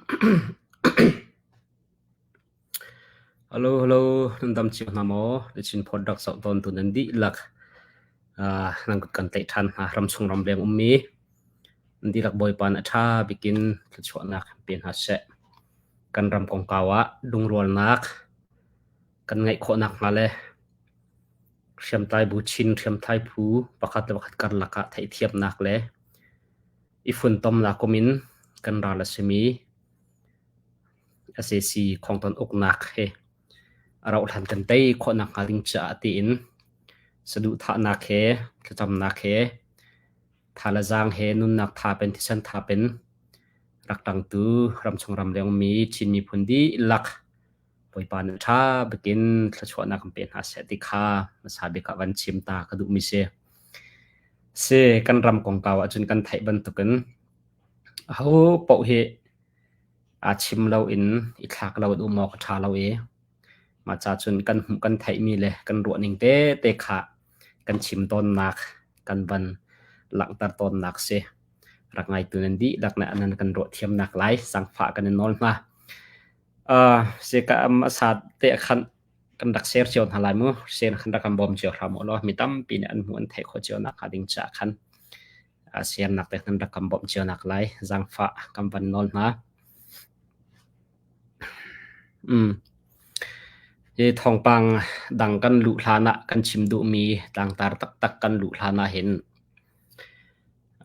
Hello, hello, nan dam cio hna maw? The Chin Pod rak zoh tawntu nan dihlak. Uh, nan kut kan tlaih ṭhan hna ramchung ramleng ummi. Nan dihlak Bawipa nih a ṭha bikin thluachuahnak pe hna seh. Kan ram kongkau ah lungrualnak kan ngeih khawh nakhnga le hriamtlai bu Chin hriamtlai phu pakhat le pakhat karlak ah theihthiamnak le i funtomnak kum in kan ral a simi sac khongton uknak he a rauhhlan kan tei khawh nakhnga ding caah tiin saduhthahnak he thlacamnak he tha le zaang he nunnak tha pen thisen tha pen rak ṭangtu ramchung ramleng mi Chin miphun dihlak Bawipa nih ṭha bikin thluachuahnak kan pe hna seh ti kha hmasa bik ah van chim ta ka duhmi si. Si kan ram kongkau ahcun kan theih bantukin aho paoh hi aa chim loin i thlak lo in um awk a ṭha lo i mah ca cun kan hmuh kan theihmi le kan ruahning tete kha kan chim tawnnak kan van langhter tawnnak si. Rak ngaitu nan dihlak nih nan kan ruah thiamnak lai zaangfah kan in nawl hna. Uh, sika am asa te khan kan rak share cio hna lai mu. Share khan rak kan bawm cio hram u law mi tampi nih an hmuh an theih khawh cio nak hnga ding caah khan share nak te khan rak kan bawmh cio nak lai zaangfah kan van nawl hna. Mm. Hi thawngpang dang kan luh hlan ah kan chim duhmi tlangtar taktak kan luh hlan ah hin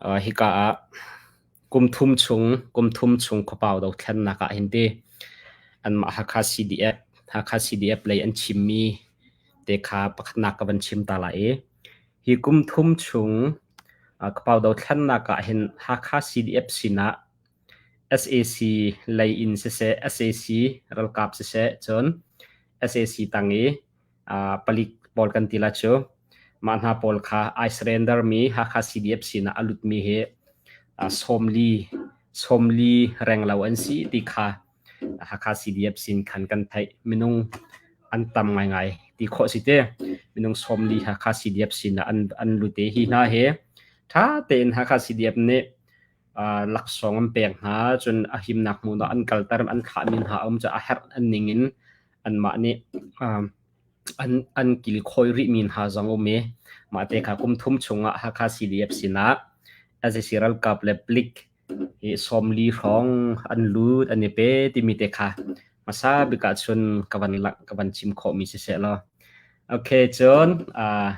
uh, hika ah kum thum chung kum thum chung khuapau dothlennak ah hin ti anmah Hakha CDF Hakha CDF lei an chimmi te kha pakhatnak ka van chim ta lai i hi kum thum chung khuapau dothlennak ah hin Hakha CDF sinah sac lei in siseh sac ralkap siseh cun sac tang i palik pawl kan ti la cu mah hna pawl kha ai surrender mi Hakha CDF sinah a lut mi hi sawmli sawmli renglo an si ti kha Hakha CDF sin khan kan theih minung an tam ngaingai ti khawh si te minung sawmli Hakha CDF sinah an an lut i hi hna hi tha tein Hakha CDF nih laksawng an pek hna cun a himnak hmun ah an kalter an thlahmi hna a um caah a herh an ning in anmah nih an an kilkhawi rihmi hna zong um i mah te kha kum thum chungah Hakha CDF sinah sac ralkap le palik hi sawmli hrawng an lut an i pe timi te kha hmasa bik ahcun ka van langh ka van chim khawhmi siseh law. Okay cun uh,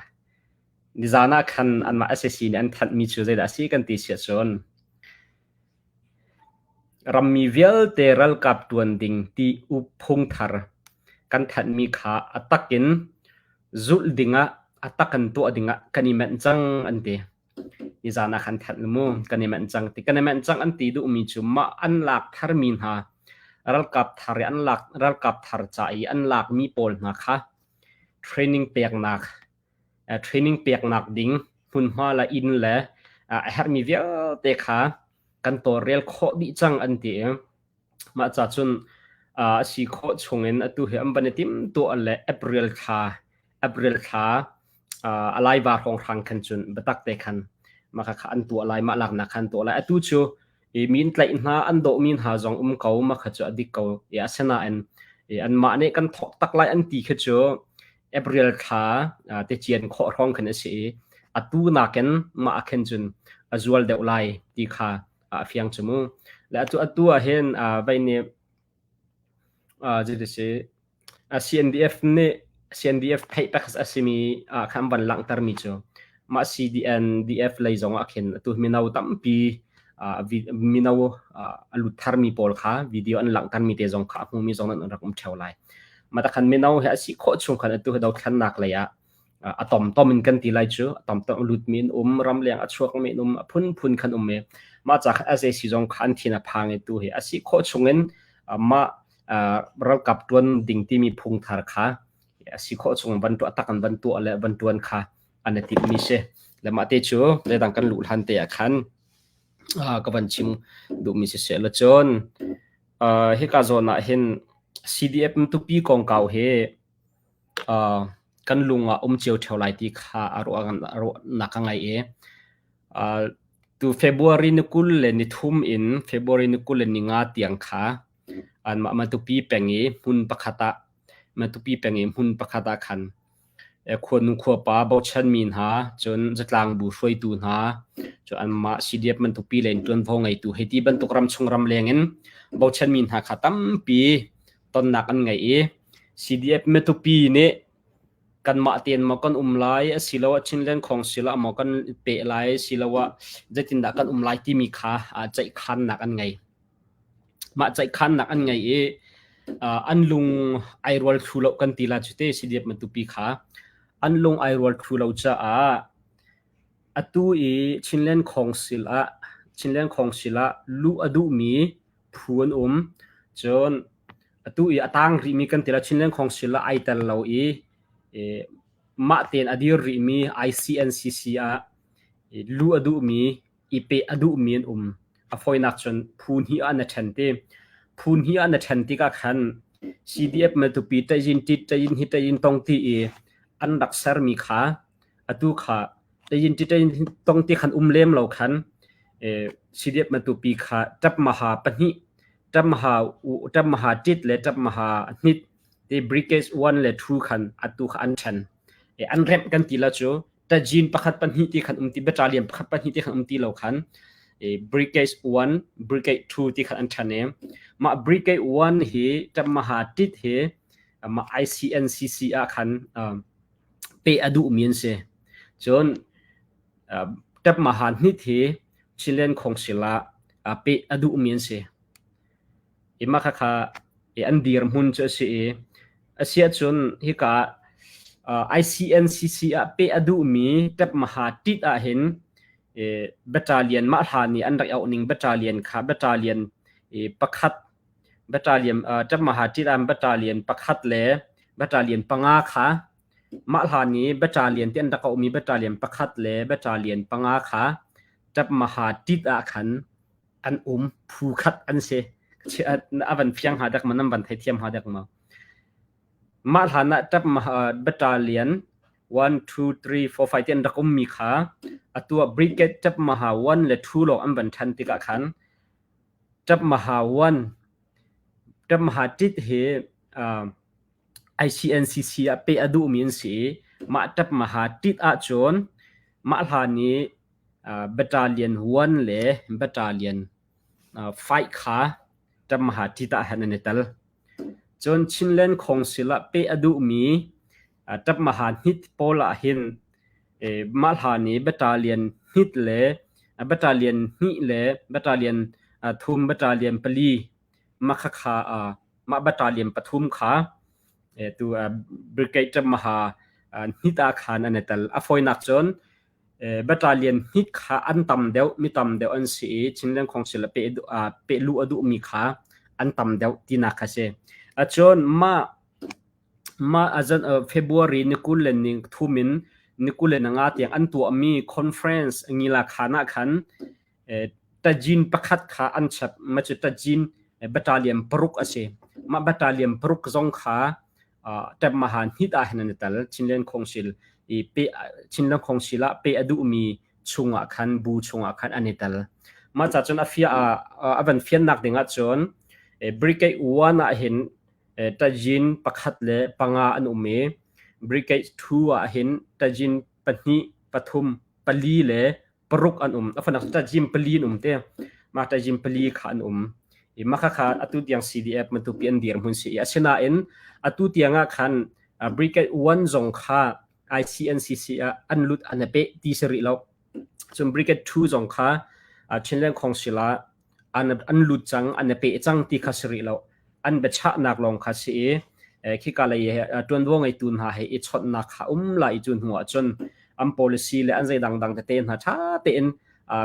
nizan ah khan anmah sac nih an thanhmi cu zeidah a si kan ti si ahcun Rammi vialte ralkap ṭuan ding ti phung thar kan thanhmi kha a tak in zulh dingah a tak in tuah dingah kan i manh cang an ti. Nizan ah khan thanh mu kan i manh cang ti. Kan i manh cang an ti duhmi cu mah an lak tharmi hna ralkap thar i an lak ralkap thar ca i an lakmi pawl hna kha training peknak training peknak ding hmunhma le inn le a herhmi vialte kha kan tawlrel khawh dih cang an ti i mah ca cun a si khawh chungin atu hi an van i timhtuah le April thla April thla a laiva hrawnghrang khan cun biatak te khan mah kha an tuah lai mah laknak khan tuah lai atu cu i mi an tlaih hna an dawhmi hna zong um ko mah kha cu a dik ko i asinain anmah nih kan thawk tak lai an ti khi cu April thla te cian khawh hrawng khin a si i atu nakin mah ah khin cun a zual deuh lai ti kha a fiang cu mu. Le atu atu ah hin vei nih zeiti si CNDF nih CNDF theih tak a simi ah khan van langhtermi cu mah CDNDF lei zong ah khin atu mino tampi mino a lut tharmi pawl kha video an langhtermi te zong kha a hmumi zong nan rak um theo lai. Mah takhan mino he a si khawh chung khan atu dothlennak lei ah a tomtom in kan ti lai cu a tomtom lutmi in um ramleng a chuakmi in um a phunphun khan um i mah ca khan sac zong kha an thin a phang i tu hi a si khawh chung in mah ralkap tuan ding timi phung thar kha a si khawh chung van tuah tak an van tuah le van tuan kha an i timhmi si le mah te cu leidang kan luh hlan te ah khan ka van chim duhmi siseh la cun hika zawn ah hin CDF tupi kongkau hi kan lung ah um cio ṭheo lai ti kha a ruahnak ka ngei i. Tu February ni 23 in February ni 25 tiang kha anmah Matupi peng i hmun pakhat ah Matupi peng i hmun pakhat ah khan khuanu khuapa bochanmi hna cun zatlangbu hruaitu hna cu anmah CDF Matupi lei in ṭuanvo ngeitu hei ti bantuk ramchung ramleng in bochanmi hna kha tampi tonnak an ngei i CDF Matupi nih kanmah tein maw kan um lai asiloah Chinland Council ah maw kan peh lai asiloah zeitindah kan um lai timi kha ceihkhannak an ngei. Mah ceihkhannak an ngei i an lung ai rual thlu lo kan ti la cu te CDF Matupi kha an lung ai rual thlu lo caah atu i Chinland Council ah Chinland Council ah luh a duhmi phu an um. Cun atu i a tang rihmi kan ti la Chinland Council ah ai tel lo i mah tein a dir rihmi ICNCC ah luh a duhmi i peh a duhmi an um. A fawinak cun phu hnih ah na ṭhen ti. Phu hnih ah na ṭhen tikah khan CDF Matupi ṭayin ṭit ṭayin hi ṭayin tong ti i an rak sermi kha atu kha ṭayin ṭit ṭayin tong ti khan um lem lo khan CDF Matupi kha ṭap maha pahnih ṭap maha ṭap maha ṭit le ṭap maha hnit ti brigade 1 le 2 khan atu kha an ṭhen. An remh kan ti la cu tajin pakhat pahnih ti khan um ti battalion pakhat pahnih ti khan um ti lo khan brigade 1 brigade 2 ti khan an ṭhen i mah brigade 1 hi ṭammaha tit hi mah ICNCC ah khan pe a duhmi an si. Cun ṭammaha hnit hi Chilean Council ah pe a duhmi an si. I mah khakha an dirhmun cu a si i a si ahcun hika ah ICNCC ah peh a duhmi Tepmaha tit ahhin battalion mah hlan i an rak auh ning battalion kha battalion pakhat battalion Tepmaha tit ah battalion pakhat le battalion panga kha mah hlan i battalion ti an rak auhmi battalion pakhat le battalion panga kha Tepmaha tit ah khan an um phu khat an si. A van fiang hnga dek ma nan van theithiam hnga dek ma? Mah hlan ah ṭap battalion 1 2 3 4 5 ti an rak ummi kha atu ah brigade ṭap maha 1 le 2 lawng an van ṭhan tikah khan ṭap maha 1 ṭap maha ṭit hi ICNCC ah peh a duhmi an si i mah ṭap maha ṭit ahcun mah hlan i battalion 1 le battalion 5 kha ṭap maha ṭit ah hin an i tel. Cun Chinland Council ah peh a duhmi ṭap maha hnit pawl ahhin mah hlan i battalion hnit le battalion hnih le battalion thum battalion pali mah khakha mah battalion pathum kha tu brigade ṭap maha hnit ah khan an i tel. A fawinak cun battalion hnit kha an tam deuh, mi tam deuh an si i Chinland Council ah peh luh a duhmi kha an tam deuh tinak kha si. Cun mah mah February ni 20 le ni thum in ni 25 tiang an tuahmi conference ngila khan ah khan tajin pakhat kha an chap. Mah cu tajin battalion paruk a si. Mah battalion paruk zong kha ṭepmahan hnit ah hin an i tel. Chinland Council i pe Chinland Council ah pe a duhmi chungah khan bu chungah khan an i tel. Mah ca cun a fia a van fiannak ding ahcun Brigade 1 ah hin tajin pakhat le panga an um i Brigade 2 ah hin tajin pahnih, pathum, pali le paruk an um. A fanak tajim pali an um te. Mah tajim pali kha an um. I mah kha atu tiang CDF Matupi an dirhmun si i asinain atu tiang ah khan Brigade 1 zong kha ICNCC ah an lut an pe ti si rih lo. Cun Brigade 2 zong kha Chinland Council ah an an lut cang an i peh cang ti kha si rih lo an biachahnak lawng kha si i khika lei ṭuanvo ngeitu hna he i chawnhnak kha um lai i cu hnu ah cun an policy le an zei dangdang tete hna ṭha tein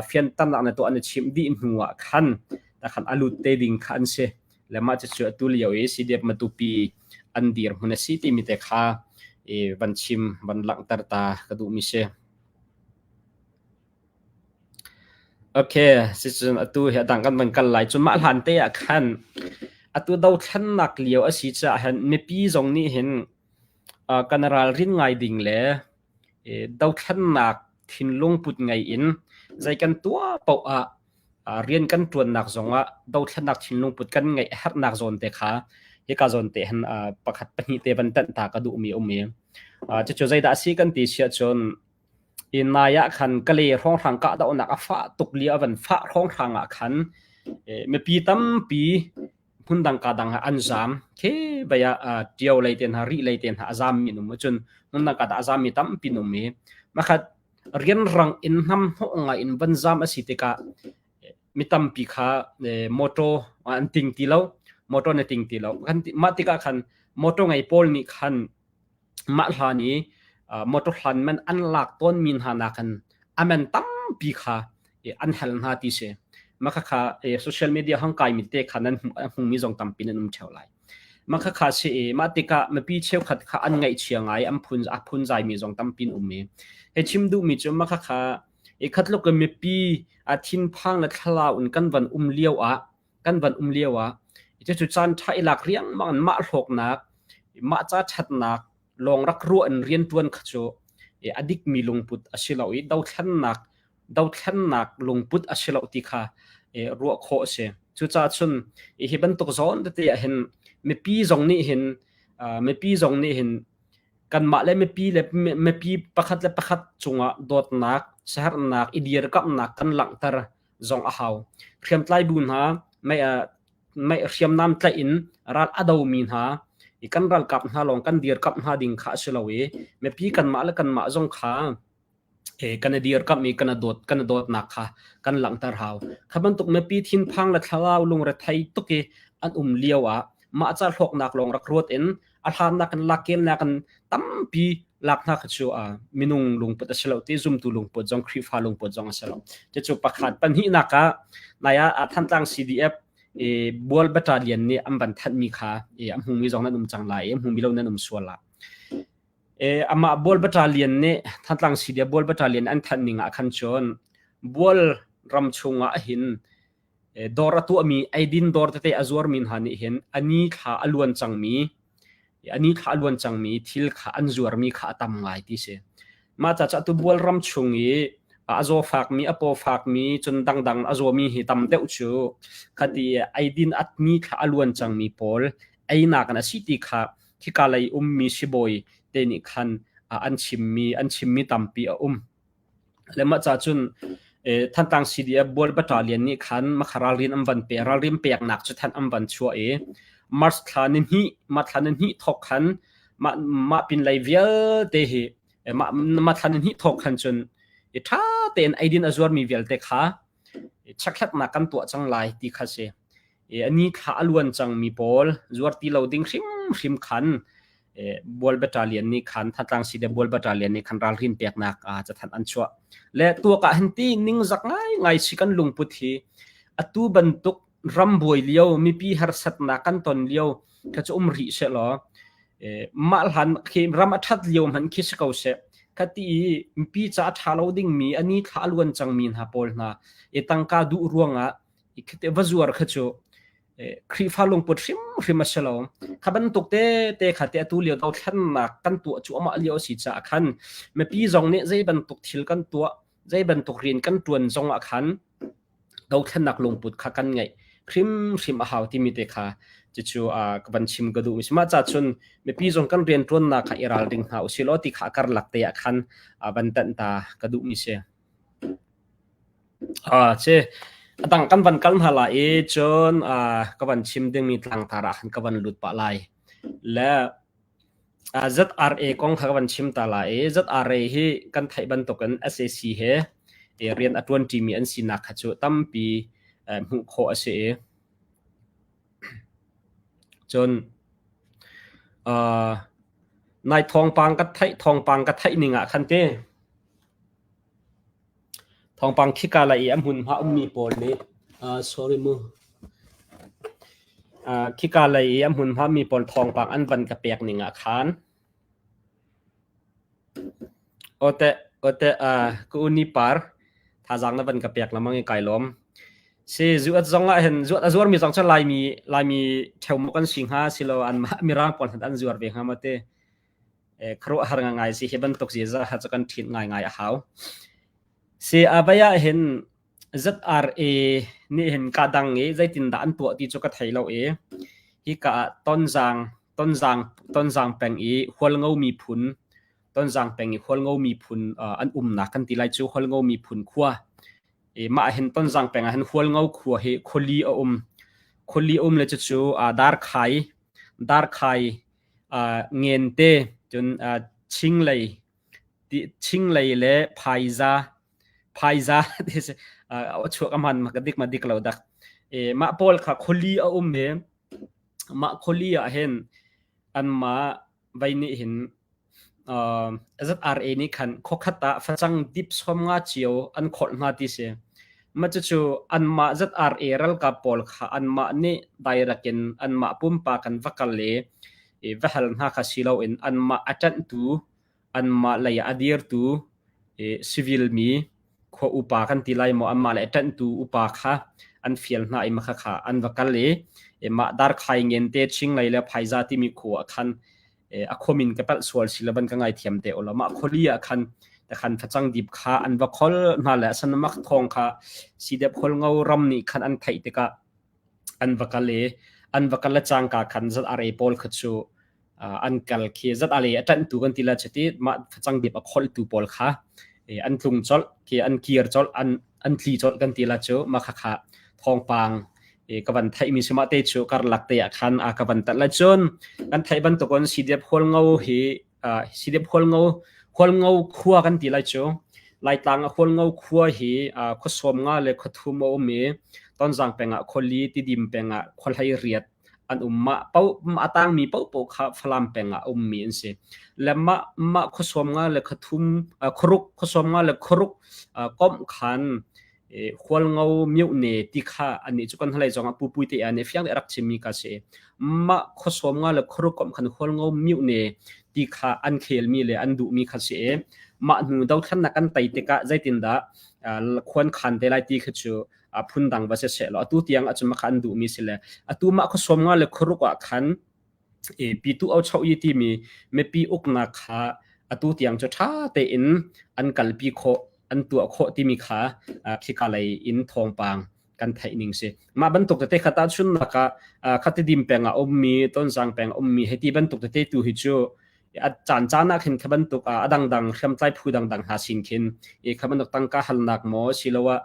fianternak na tuah an i chimh dih hnu ah khan khan a lut te ding kha an si le mah cucu atu lio i CDF Matupi an dirhmun a si timi te kha i van chim van langhter ta ka duhmi si. Okay, sicun atu hi a dang kan van kal lai. Cun mah hlan te ah khan atu dothlennak lio a si caah hin mipi zong nih hin uh, kan ralrin ngai ding le eh, dothlennak thinlung put ngei in Zei kan tuah paoh ah rian kan ṭuannak zongah dothlennak thinlung put kan ngeih a herhnak zawn te kha hika zawn te hin pakhat pahnih te van tanh ta ka duhmi a um i cucu zeidah a si kan ti siah cun i nai ah khan Kale hrawnghrang kahdohnak a fah tuk lio a van fah hrawnghrang ah khan mipi tampi hmundang ka dang ah an zaam. Khi vei ah Ṭio lei te hna, Rih lei te hna a zaammi an um ahcun hmundang ka dah a zaammi tampi an um i makhat rianrang in hnamhnawh ngai in van zaam a si tikah mi tampi kha motor an ting ti lo. Motor na ting ti lo. Mah tikah khan motor ngei pawl nih khan mah hlan i motor hlan man an lak tawnmi hna nakin a man tampi kha an hal hna ti si. Mah khakha social media hong kaimi te kha nan hmumi zong tampi nan um ṭheo lai. Mah khakha si i mah tikah mipi cheukhat kha an ngaihchia ngai, an phun a phunzaimi zong tampi an um i hei chim duhmi cu mah khakha i khatluk in mipi a thinphang le thlalau in kan van um lio ah kan van um lio ah cucu caan ṭha i lak riangmang in mah hlawknak mah ca ṭhatnak lawng rak ruah in rianṭuan kha cu a dikmi lungput a si lo i dothlennak dothlennak lungput a si lo ti kha ruah khawh a si. Cucaah cun hi bantuk zawn tete ah hin mipi zong nih hin mipi zong nih hin kanmah le mipi le mipi pakhat le pakhat cungah dawtnak, siaherhnak, i dirkamhnak kan langhter zong a hau. Hriamtlai bu hna mei mei hriamnam tlaih in ral a domi hna i kan ralkap hna lawng kan dirkamh hna ding kha a si lo i mipi kanmah le kanmah zong kha kan i dirkamh i kan i dawt kan i dawtnak kha kan langhter hau. Kha bantuk mipi thinphang le thlarau lungrethei tuk i an um lio ah mah ca hlawknak lawng rak ruat in a hlannak in lakkelnak in tampi lak hna kha cu minung lungput a si lo ti zumtu lungput zong Khrihfa lungput zong a si lo. Cucu pakhat pahnihnak ah nai ah Thantlang CDF i Bual Battalion nih an van thanhmi kha i a hmumi zong nan um cang lai i a hmumi lo nan um sual la. Amah Bual Battalion nih Thantlang CDF Bual Battalion an thanh ning ah khan cun Bual ram chungah hin dawr a tuahmi eidin dawr tete a zuarmi hna nih hin a ni thla a luan cangmi a ni thla a luan cangmi thil kha an zuarmi kha a tam ngai ti si. Mah ca cu atu Bual ram chung i a zaw fakmi a paw fakmi cun dangdang a zawmi hi tam deuh cu khati eidin at ni thla a luan cangmi pawl einak an a si ti kha khika lei ummi sibawi te nih khan an chimmi an chimmi tampi a um. Le mah ca cun Thantlang CDF Bual Battalion nih khan makha ralrin an van pe ralrin peknak cu than an van chuah i March thla ni hnih mah thla ni hnih thawk khan mah mah pin lei vialte hi mah mah thla ni hnih thawk khan cun i ṭha tein eidin a zuarmi vialte kha chekhlatnak kan tuah cang lai ti kha si. I a ni thla a luan cangmi pawl zuar ti lo ding hrimhrim khan Bual Battalion nih khan Thantlang CDF Bual Battalion nih khan ralrin peknak cathanh an chuah. Le tuak ah hin ti ningzak ngaingai si kan lungput hi atu bantuk ram buai lio mipi harsatnak kan ton lio kha cu um rih seh law mah hlan khi ram a ṭhat lio hmanh khi si ko seh khati i mipi ca a ṭha lo dingmi a ni thla a luan cangmi hna pawl hna i tangka duh ruangah va zuar kha cu Khrihfa lungput hrimhrim a si lo. Kha bantuk te te kha te atu lio dothlennak kan tuah cuahmah lio a si caah khan mipi zong nih zei bantuk thil kan tuah, zei bantuk rian kan ṭuan zong ah khan dothlennak lungput kha kan ngeih hrimhrim a hau timi te kha cucu ka van chim ka duh mi si. Mah ca cun mipi zong kan rianṭuannak kha i ralring hna usih law ti kha a karlak te ah khan van tanh ta ka duh mi si. Si. A dang kan van kal hna lai i cun ka van chim dingmi tlangtar ah khan ka van lut pah lai. Le ZRA kong kha ka van chim ta lai i ZRA hi kan theih bantukin sac he rian a ṭuanṭimi an sinak kha cu tampi hmuh khawh a si i cun nai thawngpang ka theih thawngpang ka theih ning ah khan ti Thawngpang khika lei i a hmunhma ummi pawl nih sorry mu khika lei i a hmunhma mi pawl thawngpang an van ka pek ning ah khan awte awte ka uni par thazaang na van ka pek lengmang i kai lawm. Si zuat zong ah hin zuat a zuarmi zong cu Laimi Laimi ṭheo maw kan si hnga silo anmah Mirang pawl hmanh an zuar ve hnga maw ti. Khuaruahhar ngai si hi bantuk ziaza ha cu kan ṭhit ngaingai a hau. Si a vai ah hin ZRA nih hin ka dang i zeitindah an tuah ti cu ka thei lo i hika ah Tonzang Tonzang Tonzang peng i Hualngo miphun Tonzang peng i Hualngo miphun an umnak kan ti lai cu Hualngo miphun khua i mah hin Tonzang peng ah hin Hualngo khua hi khuali a um. Khuali a um le cucu Darkhai Darkhai Ngente cun Chinglei Chinglei le Phaiza Phaiza ti si a chuak a hman ma ka dik ma dik lo dak. Mah pawl kha khuali a um i mah khuali ah hin anmah vei nih hin ZRA nih khan khuakhat ah facang dip 50 cio an kholh hna ti si. Mah cucu anmah ZRA ralkap pawl kha anmah nih direct in anmah pumpak an va kal i va hal hna kha si loin anmah a ṭanhtu anmah lei ah a dirtu civil mi khua upa kan ti lai maw anmah le a ṭanhtu upa kha an fial hna i mah kha an va kal i mah darkhai ngen te chinglei le phaiza timi khua ah khan a khuamin ka palh sual si lo ban ka ngaithiam te ulaw mah khuali ah khan takhan facang dip kha an va khol hna le asanamak thawng kha sidep khol ngo ram nih khan an theih tikah an va kal i an va kal le cangka khan zat are pawl kha cu an kal khi zat ale a ṭanhtu kan ti la chiti mah facang dip a kholtu pawl kha an tlung colh khi an kir colh an an tli colh kan ti la cu mah kha kha thawngpang ka van theih mi si mah te cu karlak te ah khan a ka van tat la cun kan theih bantukon CDF Hualngo hi CDF Hualngo Hualngo khua kan ti lai cu Laitlang a Hualngo khua hi khua sawm nga le khua thum a um i Tonzang peng ah khuali Tidim peng ah khuahlei riat an um mah paoh a tangmi paohpaoh kha Falam peng ah a ummi an si. Le mah mah khuasawm nga le khuathum khuaruk khuasawm nga le khuaruk komh khan Hualngo myone ti kha anih cu kan hnalei zong ah pupui te nih fiang te rak chimmi ka si. Mah khuasawm nga le khuaruk komh khan Hualngo myone ti kha an khelmi le an duhmi kha si i mah hnu dothlannak kan tei tikah zeitindah khuan khan te lai ti kha cu phundang va si seh law atu tiang ahcun mah kha an duhmi si le atu mah khua sawm nga le khuaruk ah khan e pitu au chau yi timi mipi uknak kha atu tiang cu ṭha tein an kalpi khawh an tuah khawh timi kha khika lei in thawngpang kan theih ning si mah bantuk tete kha tahchunnak ah khatidim peng ah ummi tonzang peng ummi heti bantuk tete tu hi cu a caan caan ah khin kha bantuk a dangdang hriamtlai phu dangdang hna sin khin i kha bantuk tangka halnak maw siloah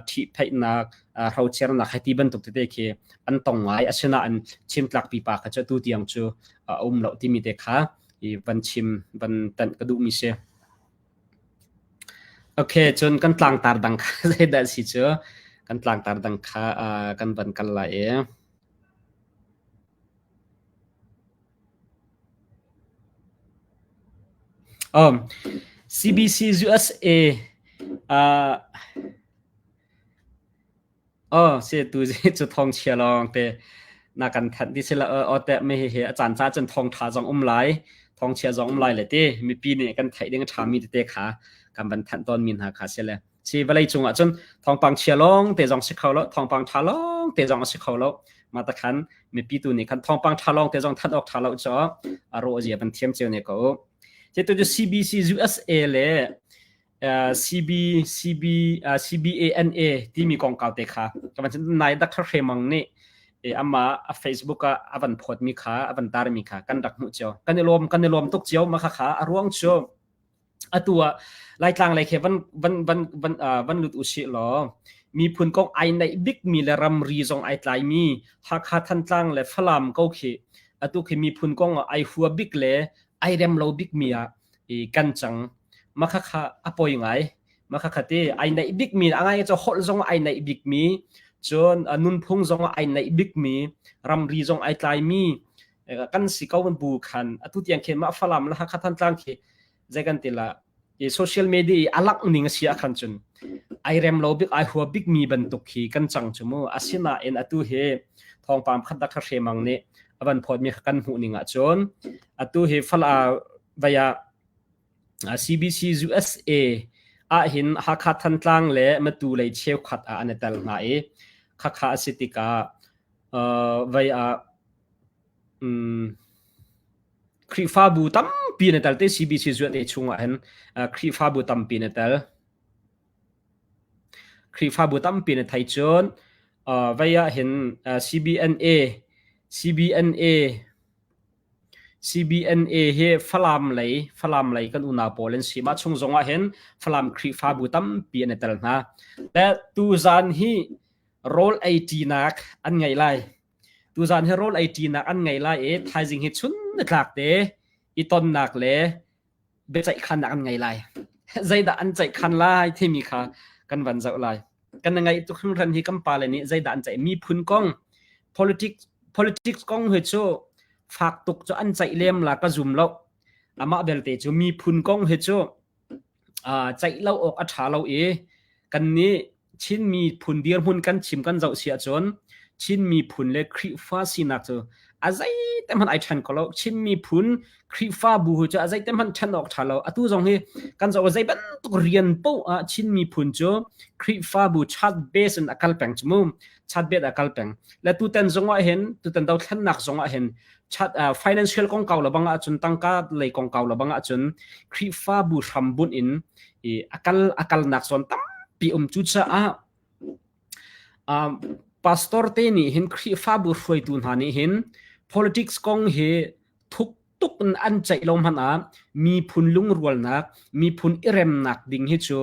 ṭhihphaihnak hrocernak hei ti bantuk tete khi an tong ngai asinain chimtlak pipa kha cu atu tiang cu a um lo timi te kha i van chim van tanh ka duhmi si. Okay, cun kan tlangtar dang kha zeidah si cu kan tlangtar dang kha kan van kal lai i Um, CBC USA uh, oh si tu cu thong chia lawng te na kan thanh ti sila o te me hi a caan ca cun thong tha zong um lai thong chia zong um lai le ti mipi nih kan theih ding a tha mi tete kha kan van thanh tawn mi hna kha si le Si vawlei cungah cun thawngpang chia lawng te zong si kho lo, thawngpang ṭha lawng te zong a si kho lo. Mah ta khan mipi tu nih khan thawngpang ṭha lawng te zong thanh awk ṭha lo cu a rawh zia van thiam cio ne ko. Cu tu cu CBC USA le CB CB CBANA timi kongkau te kha ka van nai Dr. Hremang nih ama a Facebook ah a van phawt mi kha a van tar mi kha kan rak hmuh cio kan i lawm kan i lawm tuk cio ma kha kha a ruang cu Atu ah Laitlang lei khi van van van van uh, van lut usih law miphun kong ai naih bikmi le ramri zong ai tlaimi Hakha Thantlang le Falam ko khi atu khi miphun kong ah ai hua bik le ai rem lo bikmi ah i kan cang. Mah kha a poi ngai. Mah kha ti ai naih bikmi a ngai cu holh zong ai naih bikmi cun nunphung zong ai naih bikmi ramri zong ai tlaimi kan si ko bu khan atu tiang khin mah Falam le Hakha Thantlang khi zei kan ti la i social media i a langh ning a si ah khan cun ai rem lo bik ai hua bik mi bantuk khi kan cang cu mu asinain atu hi thawngpang khat dak hremang nih a van phawt mi kan hmuh ning ah cun atu hi fala vaya CBC USA ah hin Hakha Thantlang le Matu lei cheukhat ah an i tel hna i khakha a si tikah vei ah Khrihfabu tampi na tel te CBC zuat chungah hin Khrihfabu tampi na tel. Khrihfabu tampi na thei cun vei ah hin CBNA CBNA CBNA hi Falam lei Falam lei kan unau pawl an si. Mah chung zong ah hin Falam Khrihfabu tampi an i tel hna. Le tuzan hi rawl ei ṭinak an ngei lai. Tuzan hi rawl ei ṭinak an ngei lai i thaizing hi chun nitlak te i tonnak le biaceihkhannak an ngei lai. Zeidah an ceihkhan lai timi kha kan van zoh lai. Kan ngaih tuk hringhran hi kan pale nih zeidah an ceih miphun kong politics politics kong hi cu fak tuk cu an ceih lem la ka zum lo. Amah belte cu miphun kong hi cu ceih lo awk a ṭha lo i kannih Chin miphun dirhmun kan chim kan zoh si ahcun Chin miphun le Khrihfa sinak cu a zeite hmanh ai ṭhen kho lo. Chin miphun Khrihfabu cu a zeite hmanh ṭhen awk ṭha lo. Atu zong hi kan zoh zei bantuk rian paoh ah Chin miphun cu Khrihfabu chart base in a kal peng cu mu. Chart base a kal peng. Le tutan zong ah hin tutan dothlennak zong ah hin chat financial kongkau le bang ahcun tangka lei kongkau le bang ahcun Khrihfabu hrambunh in i akal akalnak zawn tampi um cucaah um, pastor te nih hin Khrihfabu hruaitu hna nih hin politics kong hi thuk tuk in an ceih lo hmanh ah miphun lungrualnak miphun i remnak ding hi cu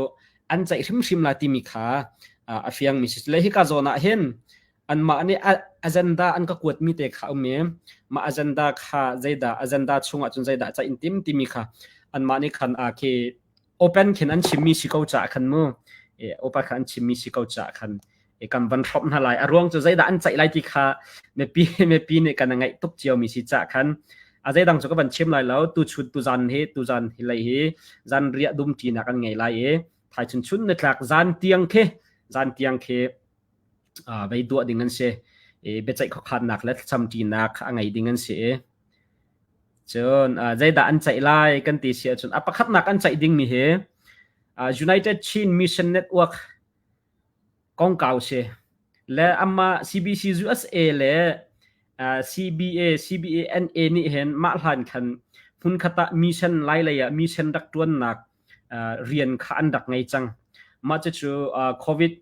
an ceih hrimhrim lai timi kha a fiang mi si le hika zawn ah hin anmah nih agenda an ka kuatmi te kha um i mah agenda kha zeidah agenda chungah cun zeidah ca in tim timi kha anmah nih khan a khi open khin an chimmi si ko caah khan mu e open khan an chimmi si ko caah khan e kan van hrawmh hna lai a ruang cu zeidah an ceih lai ti kha mipi mipi nih kan ngaih tuk cio mi si caah khan a zeidang cu ka van chim lai lo tu chun tu zan hi tu zan hi lei hi zan riah dum ṭinak an ngei lai i thai chun chun na tlak zan tiang khi zan tiang khi vei duah ding an si i biaceih khuakhannak le thlacamṭinak a ngei ding an si i cun zeidah an ceih lai kan ti si ahcun a pakhatnak an ceih dingmi hi United Chin Mission Network kongkau si le amah CBC USA le CBA CBANA nih hin mah hlan khan hmunkhat ah mission lai lei ah mission rak ṭuannak rian kha an rak ngei cang. Mah cucu COVID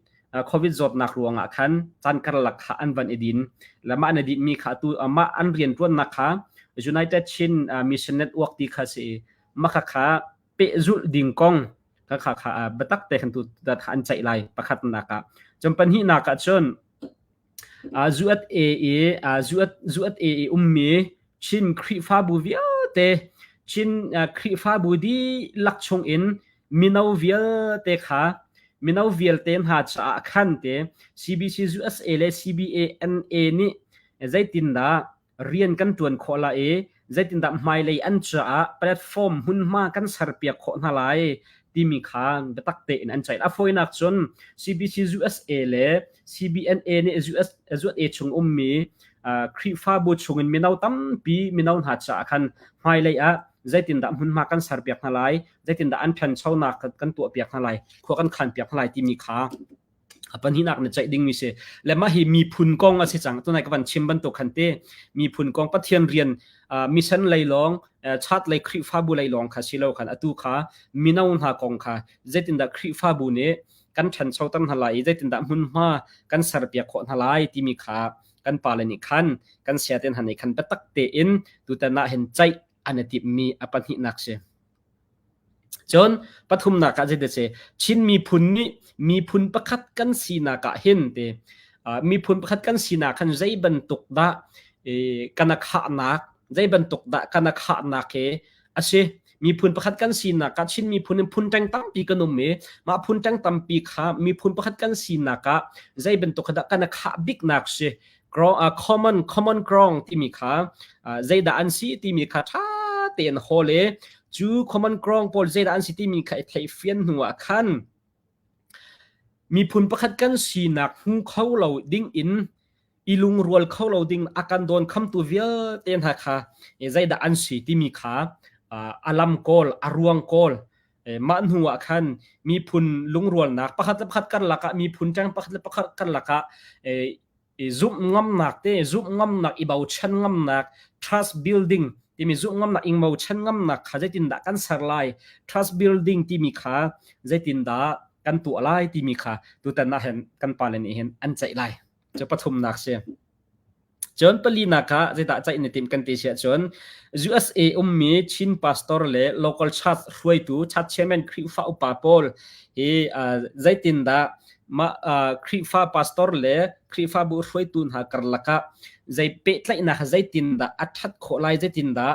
COVID zawtnak ruangah khan caan karlak kha an van i din. Le mah an i dinmi kha atu mah an rianṭuannak kha United Chin Mission Network ti kha si i mah kha kha pehzulh ding kong kha kha kha biatak te khan tu kha an ceih lai pakhatnak ah. Cun pahnihnak ah cun USA i USA i ummi Chin Khrihfabu vialte Chin Khrihfabu dihlak chungin mino vialte kha mino vialte hna caah khan te CBC USA le CBANA nih zeitindah rian kan ṭuan khawh lai i zeitindah hmailei an caah platform hmunhma kan serpiak khawh hna lai timi kha biatak tein an ceih. A fawinak cun CBC USA le CBNA nih US, USA chung ummi Khrihfabu chungin mino tampi mino hna caah khan hmailei ah zeitindah hmunhma kan serpiak hna lai, zeitindah an ṭhanchonak kan tuahpiak hna lai, khua kan khanpiak hna lai timi kha a pahnihnak na ceih dingmi si le mah hi miphun kong a si cang tunai ka van chim bantuk khan te miphun kong pathian rian mission lei lawng chat lei khrihfabu lei lawng kha si lo khan atu kha mino hna kong kha zeitindah khrihfabu nih kan ṭhanchoter hna lai i zeitindah hmunhma kan serpiak khawh hna lai timi kha kan pale nih khan kan siaten hna nih khan biatak tein tutan ah hin ceih an i timhmi a pahnihnak si. Cun pathumnak ah zeidah si Chin miphun nih miphun pakhat kan sinak ah hin te miphun pakhat kan sinak khan zei bantuk dah kan a khahnak zei bantuk dah kan a khahnak he a si miphun pakhat kan sinak ah Chin miphun in phun ṭeng tampi kan um i mah phun ṭeng tampi kha miphun pakhat kan sinak ah zei bantuk dah kan a khah biknak si common common ground timi kha zeidah an si timi kha ṭha tein hawl i cu common ground pawl zeidah an si timi kha i theihfian hnu ah khan miphun pakhat kan sinak hmu kho lo ding in i lungrual kho lo ding a kan dawn khamtu vialte hna kha zeidah an si timi kha a lam kawl a ruang kawl mah hnu ah khan miphun lungrualnak pakhat le pakhat karlak ah miphun ṭeng pakhat le pakhat karlak ah i zumh ngamnak te zumh ngamnak i bochan ngamnak trust building timi zumh ngamnak ing bochan ngamnak kha zeitindah kan ser lai trust building timi kha zeitindah kan tuah lai timi kha tutan ah hin kan pale nih hin an ceih lai. Cu pathumnak si. Cun palinak ah zeidah ceih na timh kan ti si ahcun USA ummi Chin pastor le local church hruaitu church chairman Khrihfa upa pawl hi zeitindah mah Khrihfa pastor le Khrihfabu hruaitu hna karlak ah zei pehtlaihnak zeitindah a ṭhat khawh lai zeitindah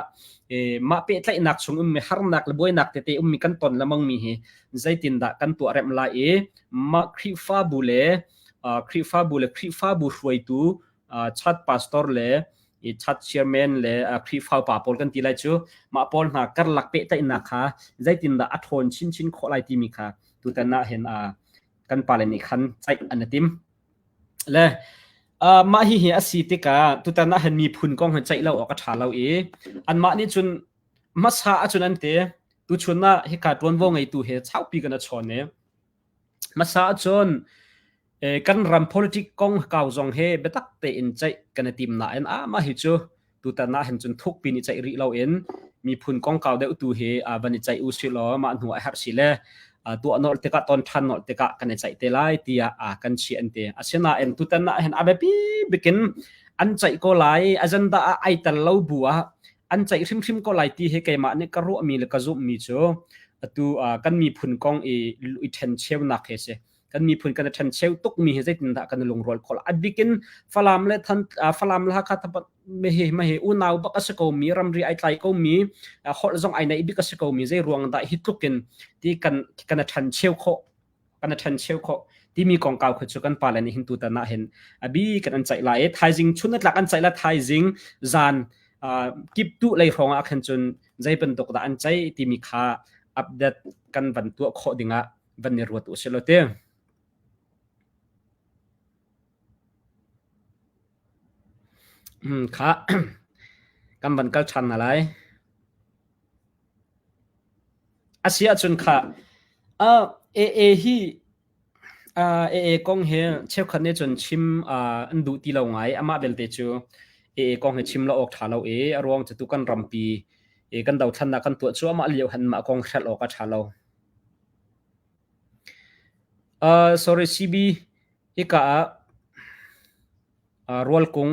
mah pehtlaihnak chung ummi harnak le buainak tete ummi kan ton lengmangmi hi zeitindah kan tuah remh lai i mah Khrihfabu le Khrihfabu le Khrihfabu hruaitu church pastor le i church chairman le Khrihfa upa pawl kan ti lai cu mah pawl hna karlak pehtlaihnak kha zeitindah a ṭhawn chinchin khawh lai timi kha tutan ah hin kan pale nih khan ceih an i tim. Le mah hihi a si tikah tutan ah hin miphun kong hi ceih lo awk a ṭha lo i anmah nih cun hmasa ahcun an ti tuchun ah hika ṭuanvo ngeitu he saupi kan i chawn i hmasa ahcun kan ram politic kong kau zong he biatak tein ceih kan i tim nain ah mah hi cu tutan ah hin cun thukpi nih ceih rih loin miphun kongkau deuh tu hi van i ceih u si law mah hnu a herh si le tuah nolh tikah ton ṭhan nolh tikah kan i ceih te lai tiah kan chiah an ti. Asinain tutan ah hin a biapi bikin an ceih ko lai agenda ah ai tel lo bu ah an ceih hrimhrim ko lai ti hi keimah nih ka ruahmi le ka zumhmi cu atu kan miphun kong i i ṭhencheunak hi a si. Kan miphun kan i ṭhencheu tukmi hi zeitindah kan i lungrual khawh a bikin Falam le Than Falam le Hakha mehe mehe unau bak a si ko mi ramri ai tlai ko mi holh zong ai naih bik a si ko mi zei ruang dah hi tluk in ti kan kan a ṭhencheu khawh kan a ṭhencheu khawh timi kongkau kha cu kan pale nih hin tutan ah hin a bi kan an ceih lai i thaizing chun tlak an ceih la thaizing zan kip tu lei hrawng ah khan cun zei bantuk dah an ceih timi kha update kan van tuah khawh dingah van i ruat u sih law ti. Kha kan van kal ṭhan hna lai. A si ahcun kha uh, AA hi uh, AA kong hi cheukhat nih cun chim uh, an duh ti lo ngai. Amah belte cu AA kong hi chim lo awk ṭha lo i a ruang cu tu kan rampi i kan dothlannak kan tuah cuahmah lio han mah kong hrelh awk a ṭha lo. Uh, sorry CB, hika ah uh, Rualkung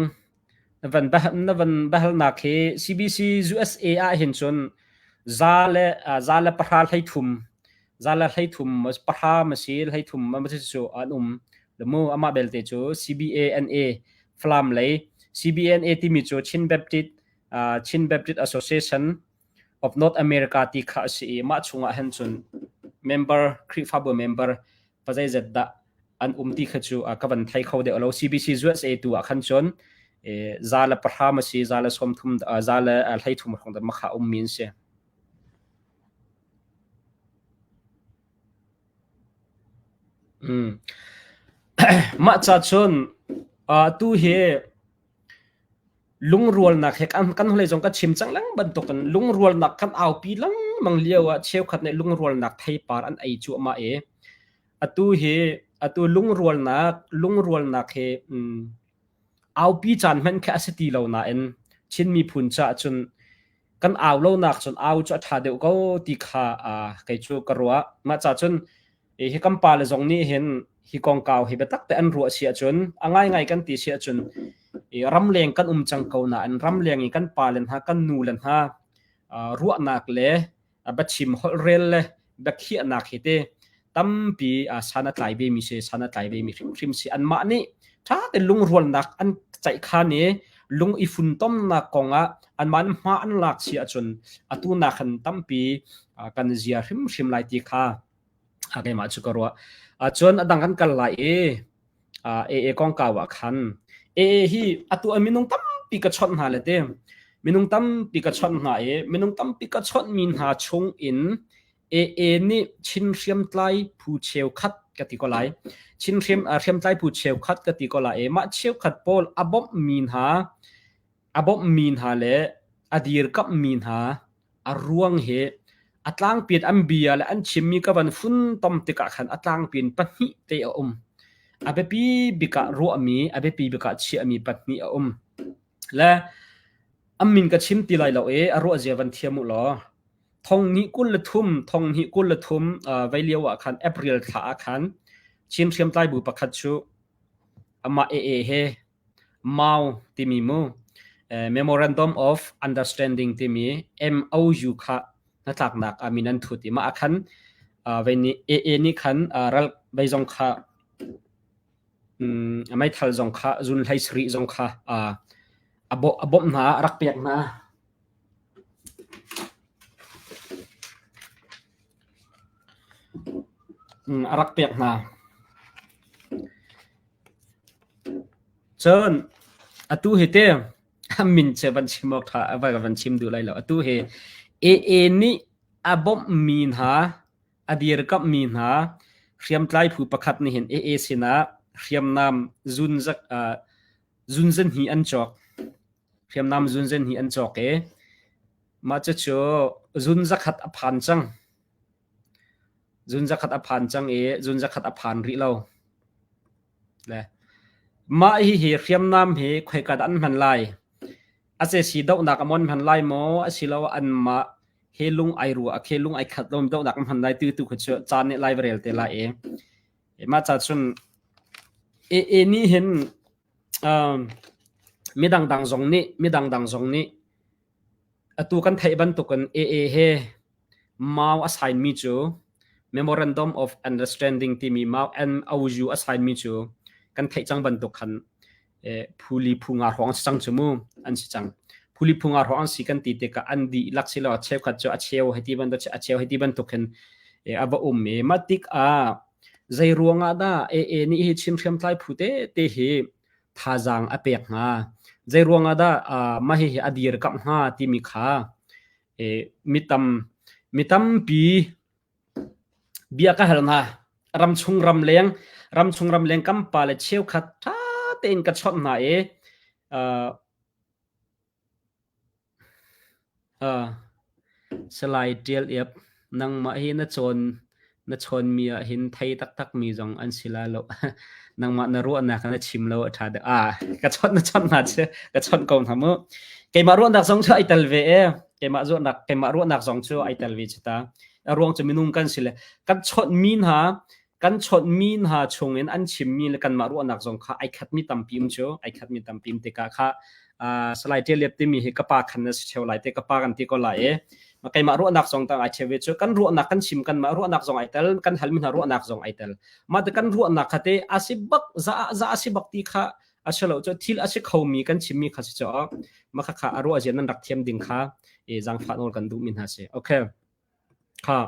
na van na van bahalnak hi CBC USA ah hin cun za le uh, za le pahra 13 za le 13 pahra ma si 13 ma si cu an um lamu amah belte cu CBANA Falam lei CBNA timi cu Chin Baptist uh, Chin Baptist Association of North America ti kha a si i mah chungah hin cun member Khrihfabu member pazeizat dah an um ti kha cu ka van thei kho deuh lo. CBC USA tu ah khan cun za le pahra ma si za le 30 za le 13 hrawng dah makha um mi an si. Mm. Mah ca cun tu hi Lungrualnak he kan hnulei zong ka chim cang leng bantukin lungrualnak kan aupi lengmang lio ah cheukhat nih lungrualnak theipar an ei cuahmah i atu hi atu lungrualnak lungrualnak hi um, aupi caan hmanh khi a si ti lo nain Chin miphun caah cun kan au lonak cun au cu a ṭha deuh ko ti kha uh, kei cu ka ruah. Mah ca cun hi kan pale zong nih hin hi kongkau hi biatak te an ruah si ahcun a ngaingai kan ti si ahcun ramleng kan um cang ko nain ramleng i kan pale hna kan nu le hna ruahnak le biachim holhrel le biakhiahnak hi te tampi san a tlai ve mi si san a tlai ve mi hrimhrim si anmah nih ṭha te lungrualnak an ceihkhan i lung i funtomnak kongah anmah nih hma an lak si ahcun atu nak hin tampi kan zia hrimhrim lai ti kha keimah cu ka ruah. Cun a dang kan kal lai i AA kongkau ah khan AA hi atu ah minung tampi ka chawnh hna le te minung tampi ka chawnh hna i minung tampi ka chawnh mi hna chung in AA nih Chin hriamtlai phu cheukhat ka ti ko lai. Chin hriam hriamtlai phu cheukhat ka ti ko lai i mah cheukhat pawl a bawmh mi hna a bawmhmi hna le a dirkamhmi hna a ruang hi a tlangpi in an bia le an chimmi ka van funtom tikah khan a tlangpi in pahnih te a um. A biapi bik ah ruahmi, a biapi bik ah chiahmi pahnih a um. Le an min ka chim ti lai lo i a ruah zia van thiam u law. Thong hnih 23 thong hnih 23 vei lio ah khan April thla ah khan Chin hriamtlai bu pakhat cu amah AA he MAU timi mu Memorandum of Understanding timi MOU kha hnatlaknak ah min an thut i mah ah khan vei nih AA nih khan ral vei zong kha meithal zong kha zun hlei sarih zong kha a bawmh hna a rak pek hna. A rak pek hna. Cun atu hi te a min cu van chim awk ṭha van chim duh lai lo. Atu hi AA nih a bawmhmi hna a dirkamhmi hna hriamtlai phu pakhat nih hin AA sinah hriamnam zunzak zunzan hi an cawk. Hriamnam zunzan hi an cawk i mah cucu zun zakhat a phan cang. Zun zakhat a phan cang i zun zakhat a phan rih lo. Le mah hihi hriamnam hi khoika dah an hman lai? A cesi dohnak a mon hman lai maw asiloah anmah he lung ai rua khe lung ai khat lo dohnak an hman lai tu tu kha cu caan nih lai va rel te lai i mah ca cun AA nih hin um, midang dang zong nih midang dang zong nih Atu kan theih bantukin AA he Mau a sign mi cu Memorandum of Understanding timi Mau MOU a sign mi cu kan theih cang bantuk khan phu li phu nga hrawng an si cang cu mu an si cang. Phu li phu nga hrawng an si kan ti tikah an dihlak si lo a cheukhat cu a cheu hei ti bantuk a cheu hei ti bantuk hin a va um i mah tikah zei ruangah dah AA nih hi Chin hriamtlai phu tete hi thazaang a pek hnga? Zeiruang ah dah mah hihi a dirkamh hnga timi kha mi tam mi tampi bia ka hal hna. Ramchung ramleng ramchung ramleng kan pale cheukhat ṭha tein ka chawnh hna i Salai Ṭial Iap, nangmah hi na cawn na chawnmi ah hin thei taktakmi zong an si lai lo. Nangmah na ruahnak na chim lo a ṭha deuh. Ah, ka chawnh na chawnh hna cu ka chawnh ko hna mu. Keimah ruahnak zong cu ai tel ve e. Keimah ruahnak keimah ruahnak zong cu ai tel ve cu ta. A ruang cu minung kan si le kan chawnhmi hna kan chawnhmi hna chungin an chimmi le kanmah ruahnak zong kha ai khatmi tampi um cu ai khatmi tampi um tikah kha Salai Ṭial Liap timi hi ka pa khan na si ṭheo lai te ka pa kan ti ko lai i keimah ruahnak zong tang ai ṭheo ve cu kan ruahnak kan chim kanmah ruahnak zong ai tel kan halmi hna ruahnak zong ai tel mah te kan ruahnak kha te a si bak za za a si bak ti kha a si lo cu thil a si khomi kan chimmi kha si cu mah kha kha a ruah zia nan rak thiam ding kha i zaangfah nawl kan duhmi hna si okay Kha.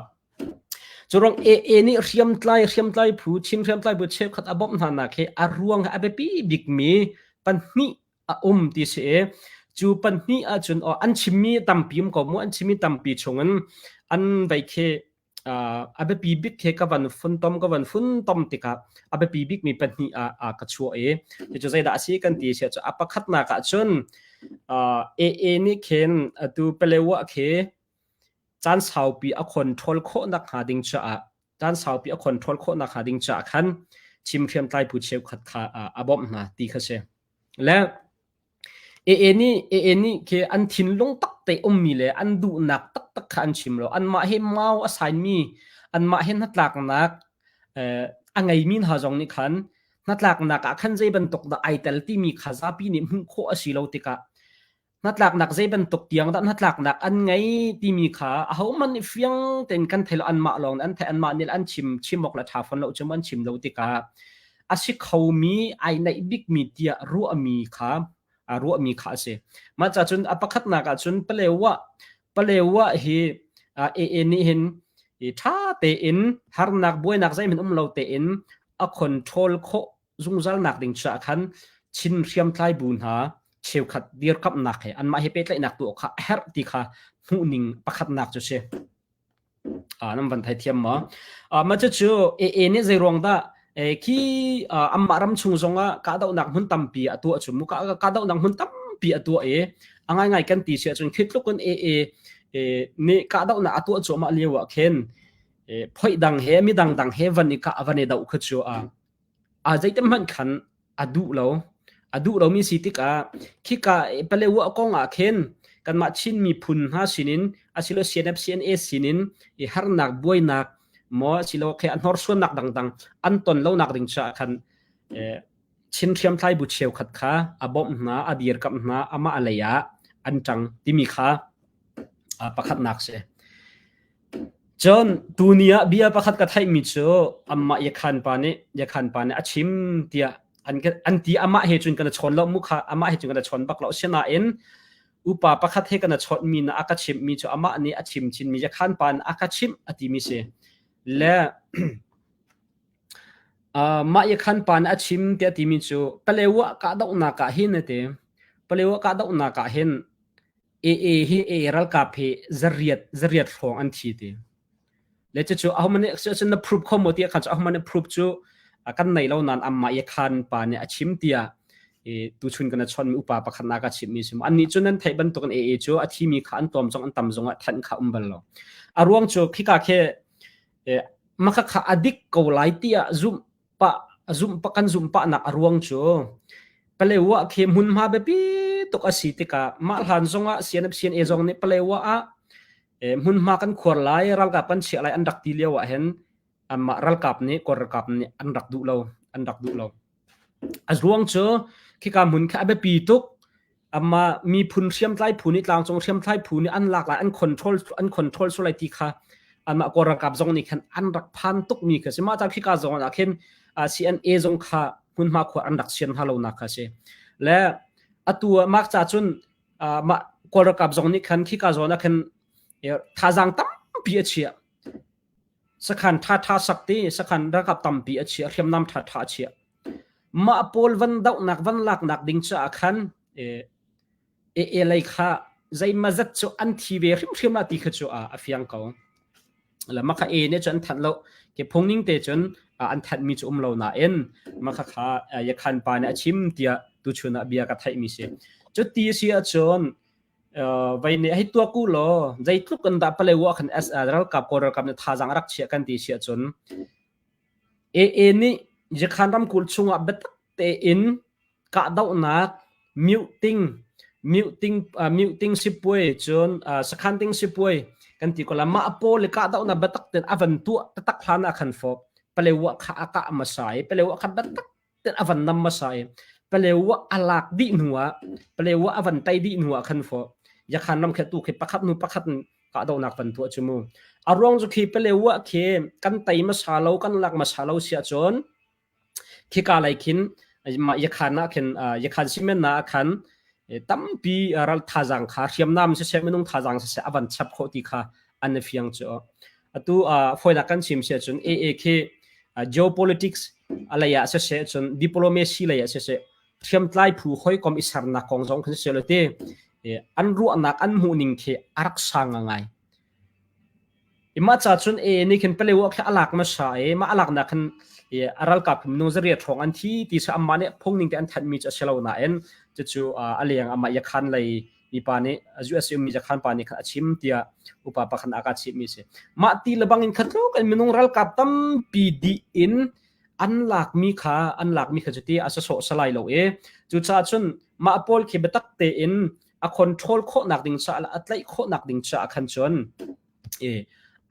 Curuang AA nih hriamtlai hriamtlai phu Chin hriamtlai phu cheukhat a bawmh hna nak hi a ruang a biapi bikmi pahnih a um ti si i cu pahnih ahcun aw an chimmi tampi um ko mu an chimmi tampi chungin an vei khi a biapi bik khi ka van funtom ka van funtom tikah a biapi bikmi pahnih ah ka chuah i cucu zeidah a si kan ti si cu a pakhatnak ahcun AA nih khin atu Palewa khi caan saupi a control khawh nakhnga ding caah caan saupi a control khawh nakhnga ding caah khan chim hriamtlai phu cheukhat kha a bawmh hna ti kha si. Le AA nih AA nih khi an thinlung tak te ummi le an duhnak taktak kha an chim lo. Anmah he mau a sainmi anmah he hnatlaknak a ngeimi hna zong nih khan hnatlaknak ah khan zei bantuk dah ai tel timi kha zapi nih hmuh khawh a si lo tikah hnatlaknak zei bantuk tiang dah hnatlaknak an ngei timi kha ahohmanh nih fiang tein kan thei lo anmah lawng an thei anmah nih an chim chim awk le ṭha fawn lo cu an chim lo tikah a si khomi ai naih bikmi tiah ruahmi kha ruahmi kha a si mah ca cun a pakhatnak ah cun Palewa Palewa hi AA nih hin ṭha tein harnak buainak zeihmanh um lo tein a control khawh zungzal nak ding caah khan Chin hriamtlai bu hna cheukhat dirkamhnak he anmah he pehtlaihnak tuah kha a herh ti kha hmuhning pakhatnak cu si. Ah, nan van thei thiam maw? Ah, mah cucu AA nih zei ruang dah khi amah ram chung zongah kahdohnak hmun tampi a tuah cu mu kahdohnak hmun tampi a tuah i a ngaingai kan ti si ahcun khi tluk in AA nih kahdohnak a tuah cuahmah lio ah khin phoih dang he midang dang he van i kah van i doh kha cu a A zeitin hmanh khan a duh lo. A duh lomi si tikah khika Palewa kong ah khin kanmah Chin miphun hna sinin asilo CNF CNA sinin i harnak buainak maw asilo khe a hnorsuannak dangdang an ton lonak ding caah khan Chin hriamtlai bu cheukhat kha a bawmh hna, a dirkamh hna, amah a lei ah an ṭang timi kha pakhatnak si. Cun tuni ah bia pakhat ka theihmi cu amah Yakhan pa nih Yakhan pa nih a chim tiah an an ti amah he cun kan i chawn lo mu kha amah he cun kan i chawn bak lo asinain upa pakhat he kan i chawnhmi na a ka chimhmi cu amah nih a chim chinmi Yakhan pa nih a ka chimh a timi si le Mah Yakhan pa nih a chim tiah timi cu Palewa kahdohnak ah hin a ti. Palewa kahdohnak ah hin AA hi AA ralkap hi zariat zariat hrawng an thi ti. Le cucu ahohmanh nih cun na proof kho maw tiah khan cu ahohmanh nih proof cu kan nei lo nain amah Yakhan pa nih a chim tiah tuchun kan chonmi upa pakhat nak a chimmi si annih cu nan theih bantukin AA cu a thimi kha an tlawm zong an tam zong ah thanh kha um bal lo. A ruang cu khika khi Maka kha a dik ko lai tiah zumh pah zumh kan zumh pahnak a ruang cu Palewa khi hmunhma biapi tuk a si tikah mah hlan zongah CNF CNA zong nih Palewa ah hmunhma kan khuar lai ralkap kan chiah lai an rak ti lio ah hin anmah ralkap nih Kawl ralkap nih an rak duh lo an rak duh lo. A ruang cu khika hmun kha a biapi tuk Amah miphun hriamtlai phu nih tlangcung hriamtlai phu nih an lak lai an control an control sulai ti kha anmah Kawl ralkap zong nih khan an rak phan tukmi kha si. Mah ca khika zong ah khin CNA zong kha hmunhma khua an rak sian hna lonak kha si. Le atu ah mah ca cun mah Kawl ralkap zong nih khan khika zawn ah khan thazaang tampi a chiah. Sakhan ṭhaṭha sak ti sakhan ralkap tampi a chiah hriamnam ṭhaṭha a chiah. Mah pawl van dohnak van laknak ding caah khan AA lei kha zeimazat cu an thi ve hrimhrim la ti kha cu a fiang ko. La mah kha A nih cun an thanh lo. Ke phung ning te cun an thanhmi cu um lo nain mah kha kha Yakhan pa nih a chim tiah tuchun ah bia ka theihmi si. Cuti si ahcun vai nih hei tuak u law zeitluk in dah Palewa khan ralkap Kawl ralkap nih thazaang a rak chiah kan ti si ahcun AA nih Yakhan ramkulh chungah biatak tein kahdohnak mioting mioting mioting sipuai cun sakhan ting sipuai kan ti ko la mah pawl i kahdohnak biatak tein a van tuah taktak hlan ah khan fawk Palewa kha a kah hmasa i Palewa kha biatak tein a van nam hmasa i Palewa a lak dih hnu ah Palewa a van tei dih hnu ah khan fawh Yakhan ram khe tu khi pakhat hnu pakhat in kahdohnak van tuah cu mu a ruang cu khi Palewa khi kan tei hmasa lo kan lak hmasa lo si ahcun khika lei khin Yakhan ah khin Yakhan simen na ah khan tampi ral thazaang kha hriamnam siseh minung thazaang siseh a van chap khawh ti kha an i fiang cu atu fawinak kan chim si ahcun AA khi geopolitics a lei ah siseh cun diplomacy lei ah siseh hriamtlai phu hawikom i sernak kong zong khan siseh te an ruahnak an hmuh ning khi a rak sang ngai i mah ca cun AA nih khin Palewa khi a lak hmasa i mah a laknak khan a ralkap minung zariat hrawng an thi ti cu amah nih phung ning te an thanhmi cu a si lo nain cucu a leng amah Yakhan lei mipa nih US ummi Yakhan pa nih khan a chim tiah upa pakhat a ka chimmi si. Mah ti lebang in khatluk in minung ralkap tampi dih in an lakmi kha an lakmi kha cuti a sawsawh salai lo i cucaah cun mah pawl khi biatak tein a control khawhnak ding caah le a tlaih khawhnak ding caah khan cun i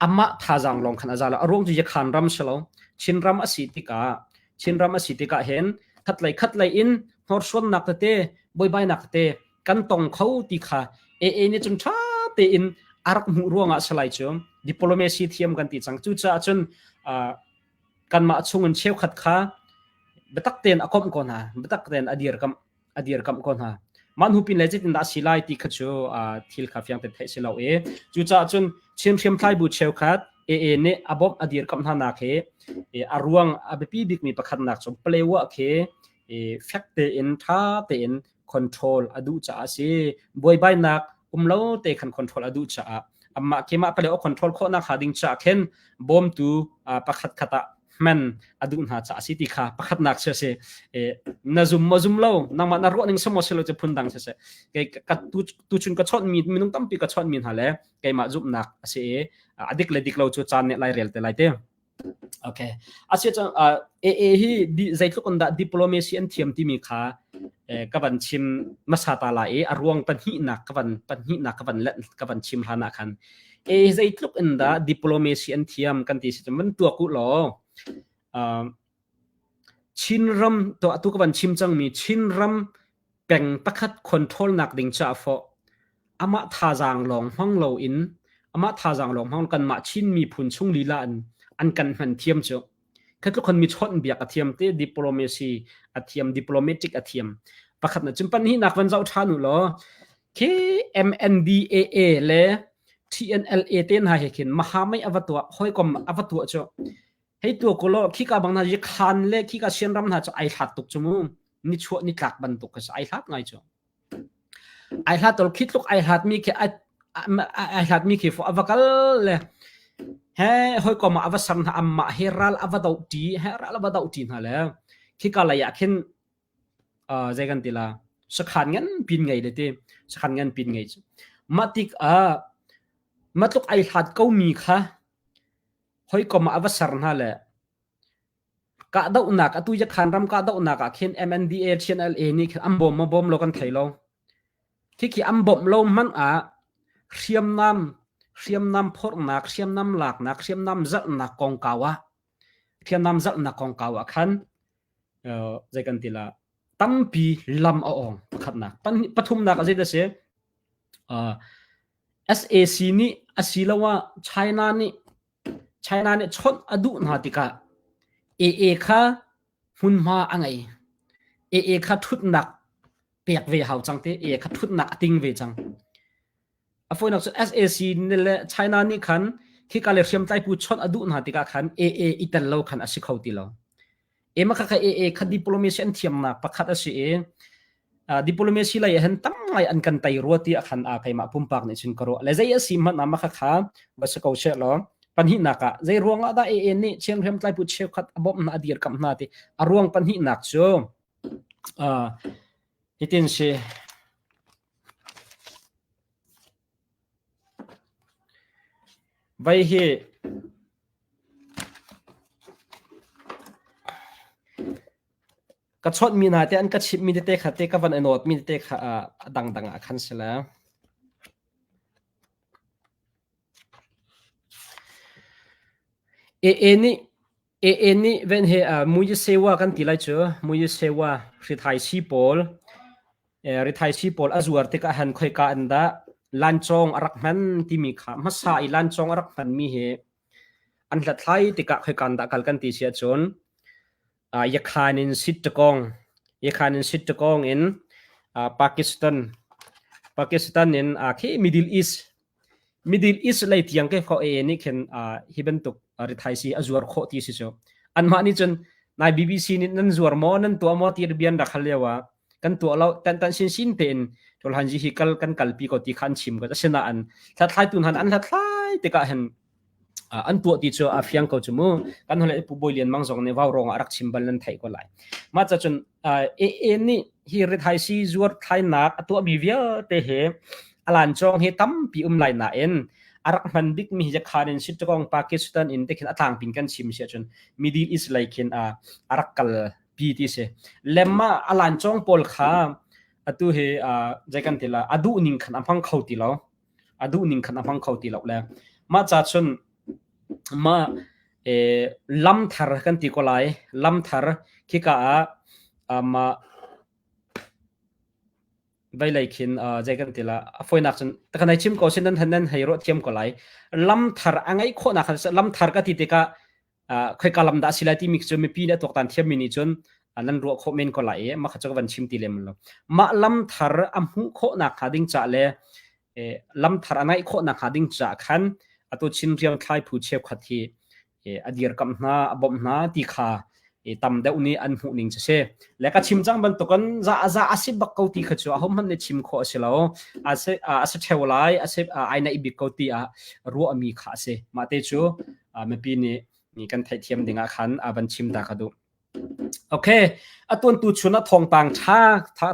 amah thazaang lawng khan a za lo a ruang cu Yakhan ram si lo Chinram a si tikah Chinram a si tikah hin khatlei khatlei in hnorsuannak tete buaibainak tete kan tong kho ti kha AA nih cun ṭha tein a rak hmuh ruangah salai cu diplomacy thiam kan ti cang cucaah cun kanmah chungin cheukhat kha biatak tein a komh ko hna biatak tein a dirkamh a dirkamh ko hna mah hnu pin le zeitindah a si lai ti kha cu thil kha fiang tein theih si lo i cucaah cun Chin hriamtlai bu cheukhat AA nih a bawmh a dirkamh hna nak hi a ruang a biapi bikmi pakhatnak cu Palewa khi fek tein ṭha tein control a duh caah a si buaibainak um lo te khan control a duh caah amah khi mah pale control khawhnak hnga ding caah khin bawmtu pakhat khat ah hman a duh hna caah a si ti kha pakhatnak si a si na zum maw zum lo nangmah na ruah ning si maw si lo cu phun dang si si kei ka tu chun ka chawnh mi minung tampi ka chawnh mi hna le keimah zumhnak a si i a dik le dik lo cu caan nih lai rel te lai te. Okay. Asiahcun uh, AA hi di, zeitluk in dah diplomacy an thiam timi kha eh, ka van chim hmasa ta lai i a ruang pahnihnak ka van pahnihnak ka van let ka van chim hlan ah khan AA zeitluk in dah diplomacy an thiam kan ti si cun van tuak u law uh, Chinram to atu ka van chim cangmi Chinram peng pakhat control nak ding caah fawh amah thazaang lawng hmang loin amah thazaang lawng hmang kanmah Chin miphun chung lila in an kan hman thiam cu khatluk khan mi chawnh biak a thiam te diplomacy a thiam diplomatic a thiam pakhat na cun panhihnak van zoh ṭhan u law khi MNDAA le TNLA te hna he khin Mahamai ava tuah hawikom ava tuah cu Hei tuah ko law khika bang hna khan le khika sianram hna cu ai hlat tuk cu mu. Nichuah nitlak bantuk kha si ai hlat ngai cu. Ai hlat tol khi tluk ai hlat mi khi ai hlat mi khi fo ava kal le he hawikom ah ava sam hna amma he ral ava do ṭi he ral ava do ṭi hna le khika lei ah khin uh, zei kan ti la sakhan ngan pin ngei le ti sakhan ngan pin ngei cu mah tik ah matluk ai hlat ko mi kha Hawikom ah a va ser hna le kahdohnak atu Yakhan ram kahdohnak ah khin MNDA TNLA nih khin an bawm maw bawm lo kan thei lo. Khikhi an bawmh lo hmanh ah hriamnam hriamnam phorhnak, hriamnam laknak, hriamnam zalhnak kongkau ah hriamnam zalhnak kongkau ah khan uh, zei kan ti la tampi lam a ong pakhatnak pathumnak a zei si uh, Sac nih asiloah China nih China nih chawnh a duh hna tikah AA kha hmunhma a ngei. AA kha ṭhutnak pek ve hau cang te. AA kha ṭhutnak a ting ve cang. A fawinak cu sac nih le China nih khan khika le hriamtlai pu chawnh a duh hna tikah khan AA i tel lo khan a si kho ti lo. Ema kha kha AA kha diplomacy an thiamnak pakhat a si i diplomacy lei ah hin tam ngai an kan tei rua ti khan a keimah pumpak nih cun ka ruah le zei a si hmanh ah mah kha va si ko she law pahnihnak ah zei ruang ah dah AA nih Chin hriamtlai pu cheukhat a bawmh hna a dirkamh hna ti a ruang pahnihnak cu hitin si vai hi Ka chawnhmi hna te an ka chimhmi tete kha te ka van i nawtmi tete kha a dangdang ah khan si le. AA nih AA nih ven he Muyisewa kan ti lai cu Muyisewa hrithai si pawl rithai si pawl a zuar tikah han khoika an dah lancawng a rak hman timi kha hmasa i lancawng a rak hmanmi hi an hlathlai tikah khoika an dah kal kan ti si ahcun Yakhan in Sittagong Yakhan in Sittagong in Pakistan Pakistan in khi Middle East Middle East lei tiang ke kho e nih khin hi bantuk rithai si a zuar khawh ti si cu anmah nih cun nai BBC nih nan zuar maw nan tuah maw ti bian rak hal lio ah kan tuah lo tan tan sin sin tein Tolhanji hi kal kan kalpi ko ti kha an chim ko asinain hlathlai tu hna an hlathlai tikah hin an tuah ti cu a fiang ko cu mu kan hole pu Bawi Lian Mang zong nih vau rong ah rak chim bal nan theih ko lai mah ca cun AA nih hi rithai si zuar thlainak a tuahmi vialte he alan cawng hi tampi um lai nain a rak hman bik mi hi Yakhan in Chittagong Pakistan in te khin a tlangpin kan chim si ahcun Middle East lei khin a rak kal pi ti si lemma alan cawng pawl kha atu hi zei kan ti la a duh ning khan a hmang kho ti lo a duh ning khan a hmang kho ti lo le mah ca cun mah lam thar kan ti ko lai lam thar khika ah mah veilei khin zei kan ti la a foinak cun kan hei chim ko sin nan nan hei ruah thiam ko lai lam thar a ngeih khawhnak khan lam thar ka ti tikah khoika lam dah a si lai timi cu mipi nih a tuaktan thiammi nih cun nan ruah khawh men ko lai i mah kha cu ka van chim ti lem lo mah lam thar a hmuh khawhnak hnga ding ca le lam thar a ngeih khawhnak hnga ding ca khan atu Chin hriamthlai phu cheukhat hi a dirkamh hna a bawmh hna ti kha tam deuh nih an hmuh ning cu si le ka chim cang bantukin za za a si bak ko ti kha cu ahohmanh nih chim khawh a si lo a si a si ṭheo lai a si ai naih bik ko ti ah ruahmi kha a si mah te cu mipi nih kan theihthiam ding ah khan a van chim ta ka duh. Okay, atuan tu chun ah thawngpang ṭha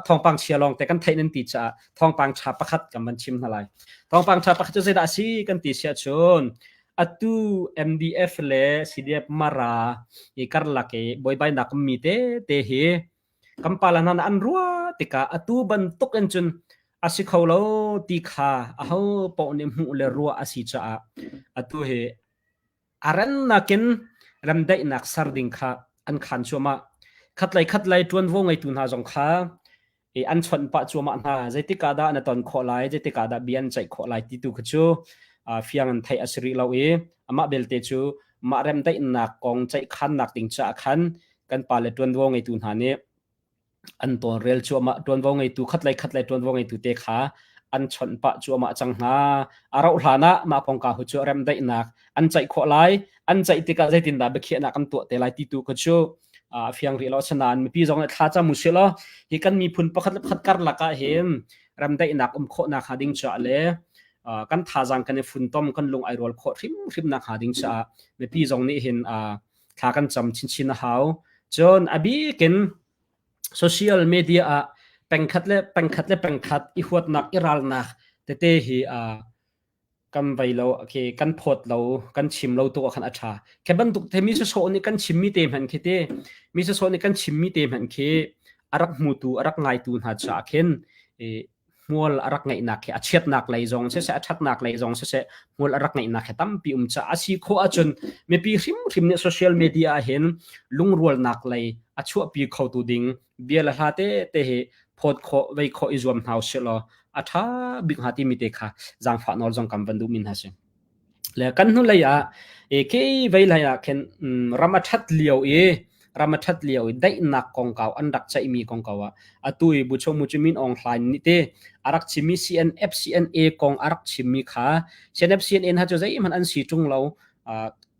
thawngpang chia lawng te kan theih nan ti caah thawngpang ṭha pakhat kan van chim hna lai. Thawngpang ṭha pakhat cu zeidah a si kan ti siah cun Atu MDF le CDF Mara i karlak i buaibainak ummi tete hi kan pala hna an ruah tikah atu bantuk in cun a si kho lo ti kha aho paoh nih hmuh le ruah a si caah atu hi a rannak in remdaihnak ser ding kha an khan cuahmah. Khatlei khatlei ṭuanvo ngeitu hna zong kha i an chawnh pah cuahmah hna. Zeitik ah dah na ton khawh lai, zeitik ah dah bia an ceih khawh lai ti tu kha cu fiang in theih a si rih lo i amah belte cu mah remdaihnak kong ceihkhannak ding caah khan kan pale ṭuanvo ngeitu hna nih an tawlrel cuahmah ṭuanvo ngeitu khatlei khatlei ṭuanvo ngeitu te kha an chawnh pah cuahmah cang hna. A rauh hlan ah mah kongkau hu cu remdaihnak an ceih khawh lai. An ceih tikah zeitindah biakhiahnak an tuah te lai ti tu kha cu a fiang rih lo. Asinain mipi zong nih thla cam usih law hi kan miphun pakhat le pakhat karlak ah hin remdaihnak um khawhnak hnga ding caah le kan thazaang kan i funtom kan lung ai rual khawh hrimhrim nak hnga ding caah mipi zong nih hin thla kan cam chinchin a hau. Cun a bik in social media ah pengkhat le pengkhat le pengkhat i huatnak i ralnak tete hi kan vei lo khi kan phawt lo kan chim lo tu ah khan a ṭha. Khi bantuk te mi sawsawh nih kan chimmi te hmanh khi te mi sawsawh nih kan chimmi te hmanh khi a rak hmutu a rak ngaitu hna caah khin hmual a rak ngeihnak hi a chiatnak lei zong siseh a ṭhatnak lei zong siseh hmual a rak ngeihnak hi tampi um caah a si khawh ahcun mipi hrimhrim nih social media ah hin lungrualnak lei a chuahpi khotu ding bia le hla te te hi phawt khawh vei khawh i zuam hna usih law a ṭha bik hnga timi te kha zaangfah nawl zong kan van duhmi hna si. Le kan hnulei ah khi vei lai ah khin ram a ṭhat lio i ram a ṭhat lio i daihnak kongkau an rak ceihmi kongkau ah atu i Buchomu cu Min Aung Hlaing nih te a rak chimmi CNF CNA kong a rak chimmi kha CNF CNA hna cu zeihmanh an si ṭung lo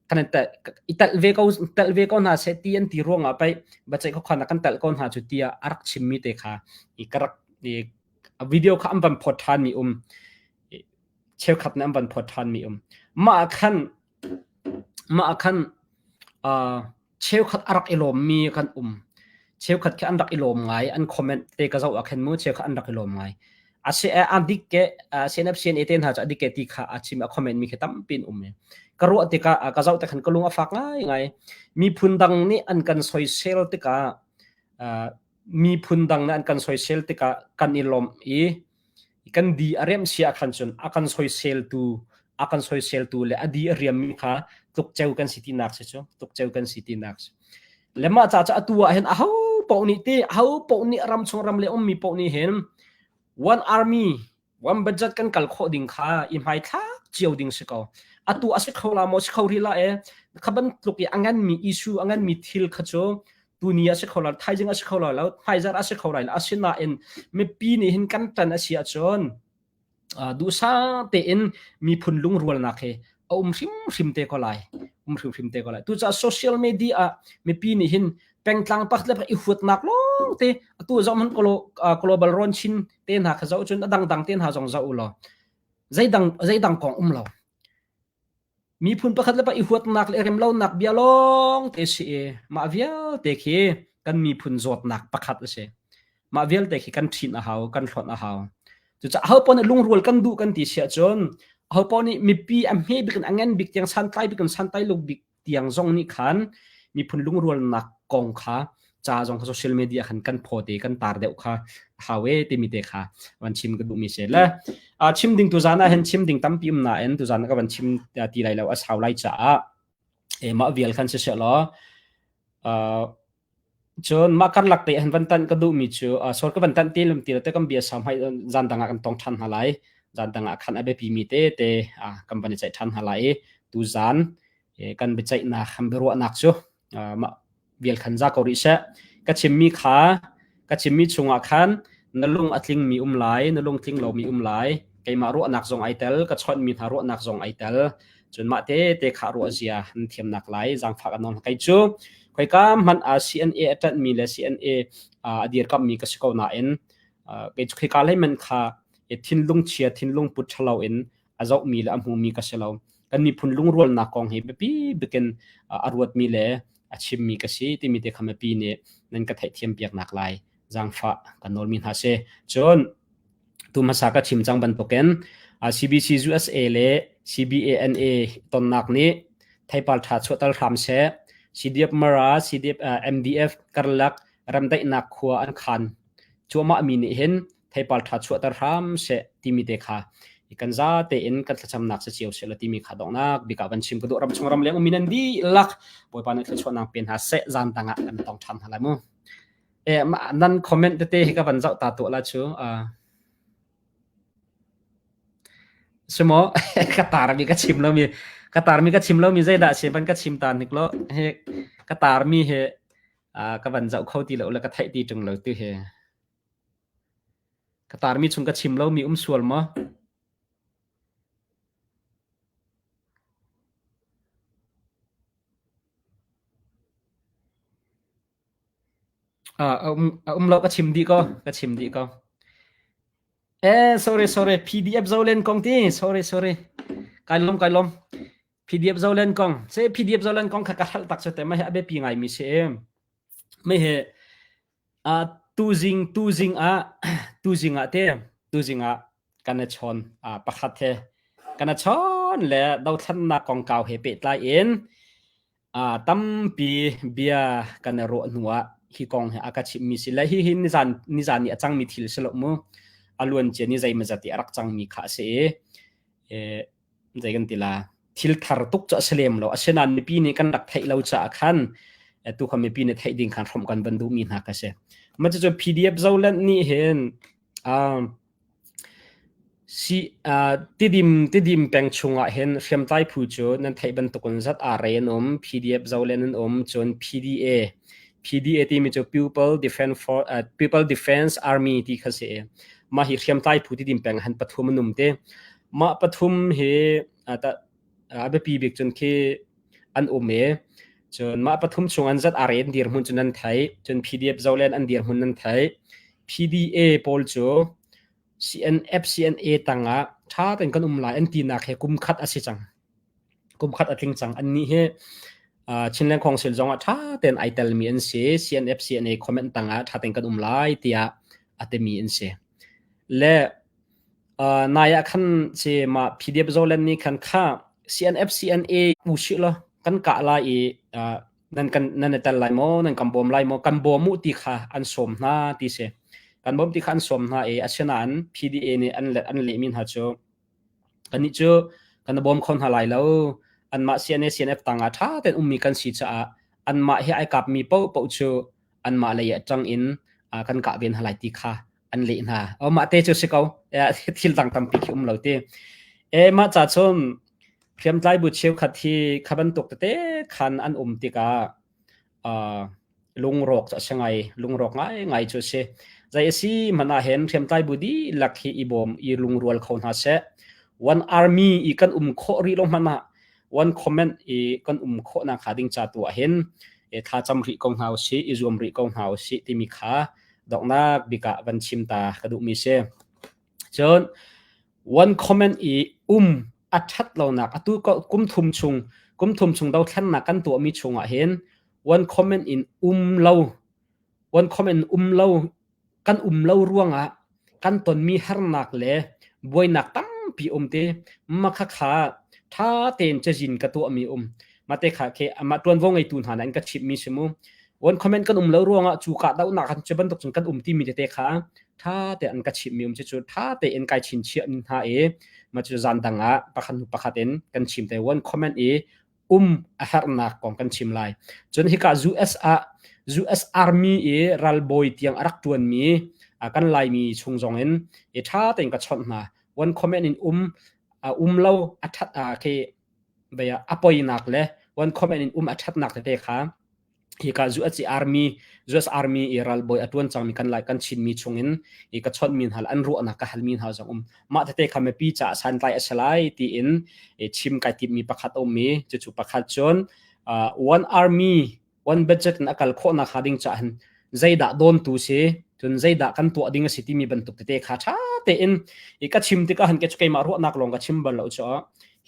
kan i telh ve ko telh ve ko hna seh ti an ti ruangah pei biaceih khuakhan ah kan telh ko hna cu tiah a rak chimmi te kha i ka rak i video kha an van phawt ṭhanmi um cheukhat nih an van phawt ṭhanmi um. Mah ah khan mah ah khan uh, cheukhat a rak i lawmmi kan um. Cheukhat khi an rak i lawm ngai. An comment te ka zoh ah khin mu cheukhat an rak i lawm ngai. A si a dik ke CNF CNA te hna cu a dik ke ti kha a chim a comment mi khi tampi in um. Ka ruah tikah ka zoh te khan ka lung a fak ngai ngai. Miphun dang nih an kan soisel tikah uh, miphun dang nih an kan soisel tikah kan i lawmh i kan di a remh si ahkhan cun a kan soiseltu a kan soiseltu le a di a riammi kha tlukceo kan si tinak si cu tlukceo kan si tinak si le mah ca cu atu ah hin aho paoh nih ti aho paoh nih ram chung ram le ummi paoh nih hin one army one budget kan kal khawh ding kha i hmaithlak cio ding si ko atu a si kho la maw si kho rih la e kha bantuk i a nganmi issue a nganmi thil kha cu tuni a si kho lo thaizing a si kho lo hmaizarh a si kho lai lo asinain mipi nih hin kan tan a si ahcun duhsah tein miphun lungrualnak hi a um hrimhrim te ko lai um hrimhrim te ko lai tucaah social media ah mipi nih hin pengtlang pakhat le pakhat i huatnak lawng te atu zong han global ron chin te hna kha zoh cun a dangdang te hna zong zoh u law zeidang zeidang kong um lo Miphun pakhat le pakhat i huatnak le remlonak bia lawng te si i mah vialte khi kan miphun zawtnak pakhat a si. Mah vialte khi kan ṭhin a hau, kan hlonh a hau. Cucaah ahopaoh nih lungrual kan duh kan ti si ahcun ahopaoh nih mipi a hme bik in a ngan bik tiang santlai bik in santlai lo bik tiang zong nih khan miphun lungrualnak kong kha ca zong kha social media khan kan phaw te kan tar deuh kha hau e timi te kha van chim ka duhmi si le chim ding tu zan ah hin chim ding tampi um nain tu zan ka van chim ti lai lo a sau lai caah e mah vial khan si seh law Cun mah karlak te han van tanh ka duhmi cu sor ka van tanh ti lum ti te kan bia sau hmai zan dang ah kan tong ṭhan hna lai. Zan dang ah khan a biapi mi te te kan van i ceih ṭhan hna lai i tu zan kan biaceihnak kan biaruahnak cu mah vial khan za ko rih seh. Ka chimmi kha ka chimmi chungah khan na lung a tlingmi um lai, na lung tling lomi um lai. Keimah ruahnak zong ai tel, ka chawnhmi hna ruahnak zong ai tel. Cun mah te te kha ruah zia an thiamnak lai zaangfak an nawl kei cu khoika hmanh ah CNA a ṭanhmi le CNA a dirkamhmi ka si ko nain kei cu khoika lei man kha thinlung chia thinlung put ṭhalo in a zohmi le a hmumi ka si lo. Kan miphun lungrualnak kong hi biapi bikin a ruatmi le a chimmi ka si timi te kha mipi nih nan ka theihthiam piaknak lai zaangfah kan nawlmi hna si. Cun tu hmasa ka chim cang bantukin CBC USA le CBANA tonnak nih theipal ṭha chuahter hram seh. CDF Mara, CDF MDF karlak remdaihnak khua an khan cuahmah mi nih hin theipal ṭha chuahter hram seh timi te kha kan za tein kan thlacamnak si cio seh la timi kha donghnak bik ah van chim ka duh ram chung ram leng ummi nan dihlak Bawipa nih thluachuahnak pe hna seh zan tang ah kan tong ṭhan hna lai mu. Eh nan comment tete hi ka van zoh ta tuah la cu. Sumo ka tarmi ka chim lomi ka tarmi ka chim lomi zeidah si van ka chim ta hnik lo hi ka tarmi hi ka van zoh kho ti lo le ka theih ti ṭung lo tu hi. Ka tarmi chung ka chim lomi um sual maw? A um lo ka chim dih ko ka chim dih ko. Eh sorry sorry PDF Zolen kong ti sorry sorry kai lom kai lom PDF Zolen kong se PDF Zolen kong kha ka hal tak chu te ma hi a biapi ngai mi si me he tuzing tuzing ah tuzing ah te tuzing ah kan i chawn pakhat he kan i chawn le dothlannak kongkau he pehtlai in tampi bia kan i ruah hnu ah hi kong hi a ka chimhmi si le hihi nizan nizan i a cangmi thil si lo mu a luan cia ni zeimawzat i a rak cangmi kha a si i zei kan ti la thil thar tuk cu a si lem lo asinain mipi nih kan rak theih lo caah khan tu kha mipi nih theih ding khan hrawmh kan van duhmi hna kha si mah cucu PDF Zoland nih hin si Tidim Tidim peng chungah hin hriamtlai phu cu nan theih bantukin zat aa rei an um PDF Zoland an um cun PDA PDA timi cu People Defense for People Defense Army ti kha si mah hi hriamtlai phu Tidim peng han pathum an um te Mah pathum hi a biapi bik cun khi an um i cun mah pathum chung an zat are an dirhmun cu nan theih cun PDF Zoland an dirhmun nan theih PDA pawl cu CNF CNA tangah ṭha tein kan um lai an tinak he kum khat a si cang kum khat a tling cang annih hi Chinland Council zong ah ṭha tein ai telmi an si CNF CNA comment tangah ṭha tein kan um lai tiah a timi an si le Nai ah khan ci mah PDF Zoland nih khan kha CNF CNA u sih law kan kah lai i nan kan nan i tel lai maw nan kan bawm lai maw kan bawm u ti kha an sawm hna ti si kan bawm ti kha an sawm hna i asinain PDA nih an let an lehmi hna cu kannih cu kan bawm kho hna lai lo anmah CNA CNF tangah ṭha tein ummi kan si caah anmah he ai kapmi paohpaoh cu anmah lei ah ṭang in kan kah ve hna lai ti kha an leh hna. O mah te cu si ko. Thil dang tampi khi um lo ti. E mah ca cun hriamtlai bu cheukhat hi kha bantuk tete khan an um tikah uh, lungrawk cu a si ngai lungrawk ngai ngai cu a si. Zei a si hmanh ah hin hriamtlai bu dihlak hi i bawm i lungrual kho hna seh. One army i kan um khawh rih lo hmanh ah one comment i kan um khawh nak hnga ding ca tu ah hin e thlacam rih ko hna usih i zuam rih ko hna usih timi kha donghnak bik ah van chim ta ka duhmi si. Cun one comment i um a ṭhat lonak atu kum thum chung kum thum chung dothlennak kan tuahmi chungah hin one comment in um lo one comment um lo kan um lo ruangah kan tonmi harnak le buainak tampi um te ma kha kha ṭha tein cazin ka tuahmi um mate kha khe amah ṭuanvo ngeitu hna nih an ka chimhmi si mu one comment kan um lo ruangah cu kahdohnak kan cu bantuk cun kan um timi tete kha ṭha tein an ka chimhmi um cu ṭha tein kai chinchiah hna i mah cu zan dang ah pakhat hnu pakhat in kan chim te one comment i um a herhnak kong kan chim lai cun hika US ah US Army i ralbawi tiang a rak ṭuanmi kan Laimi chung zong in i ṭha tein ka chawnh hna one comment in um um lo a ṭhat khi a poinak le one comment in um a ṭhatnak tete kha hika US Army US Army i ralbawi a ṭuan cangmi kan lai kan Chinmi chungin i ka chawnhmi hna le an ruahnak ka halmi hna zong um mah tete kha mipi caah santlai a si lai tiin chim kai timhmi pakhat a um i cucu pakhat cun one army one budget in a kal khawhnak hnga ding caah hin zeidah dawntu si cun zeidah kan tuah ding a si timi bantuk tete kha ṭha tein i ka chim tikah han ke cu keimah ruahnak lawng ka chim bal lo cu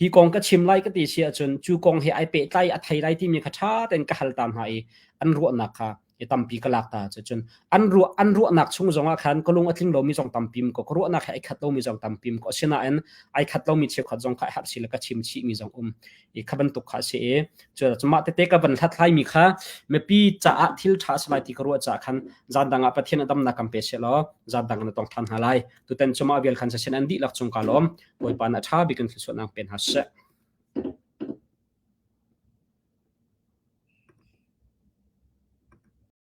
hi kong ka chim lai ka ti si ahcun cu kong he ai pehtlai a thei lai timi kha ṭha tein ka hal ta hna i an ruahnak kha I tampi ka lak ta cu cun an ruah an ruahnak chung zong ah khan ka lung a tling lomi zong tampi ko ka ruahnak he ai khat lomi zong tampi ko. Asinain ai khat lomi cheukhat zong kha herh si le ka chim chih mi zong um i kha bantuk kha si i cu mah tete ka van hlathlai mi kha mipi caah thil ṭha a si lai ti ka ruah caah khan zan dang ah Pathian a damnak kan pe seh law zan dang na tong ṭhan hna lai. Tutan cu mah vial khan sasin an dihlak cung ka lawm. Bawipa na ṭha bik in thluachuahnak pe hna seh.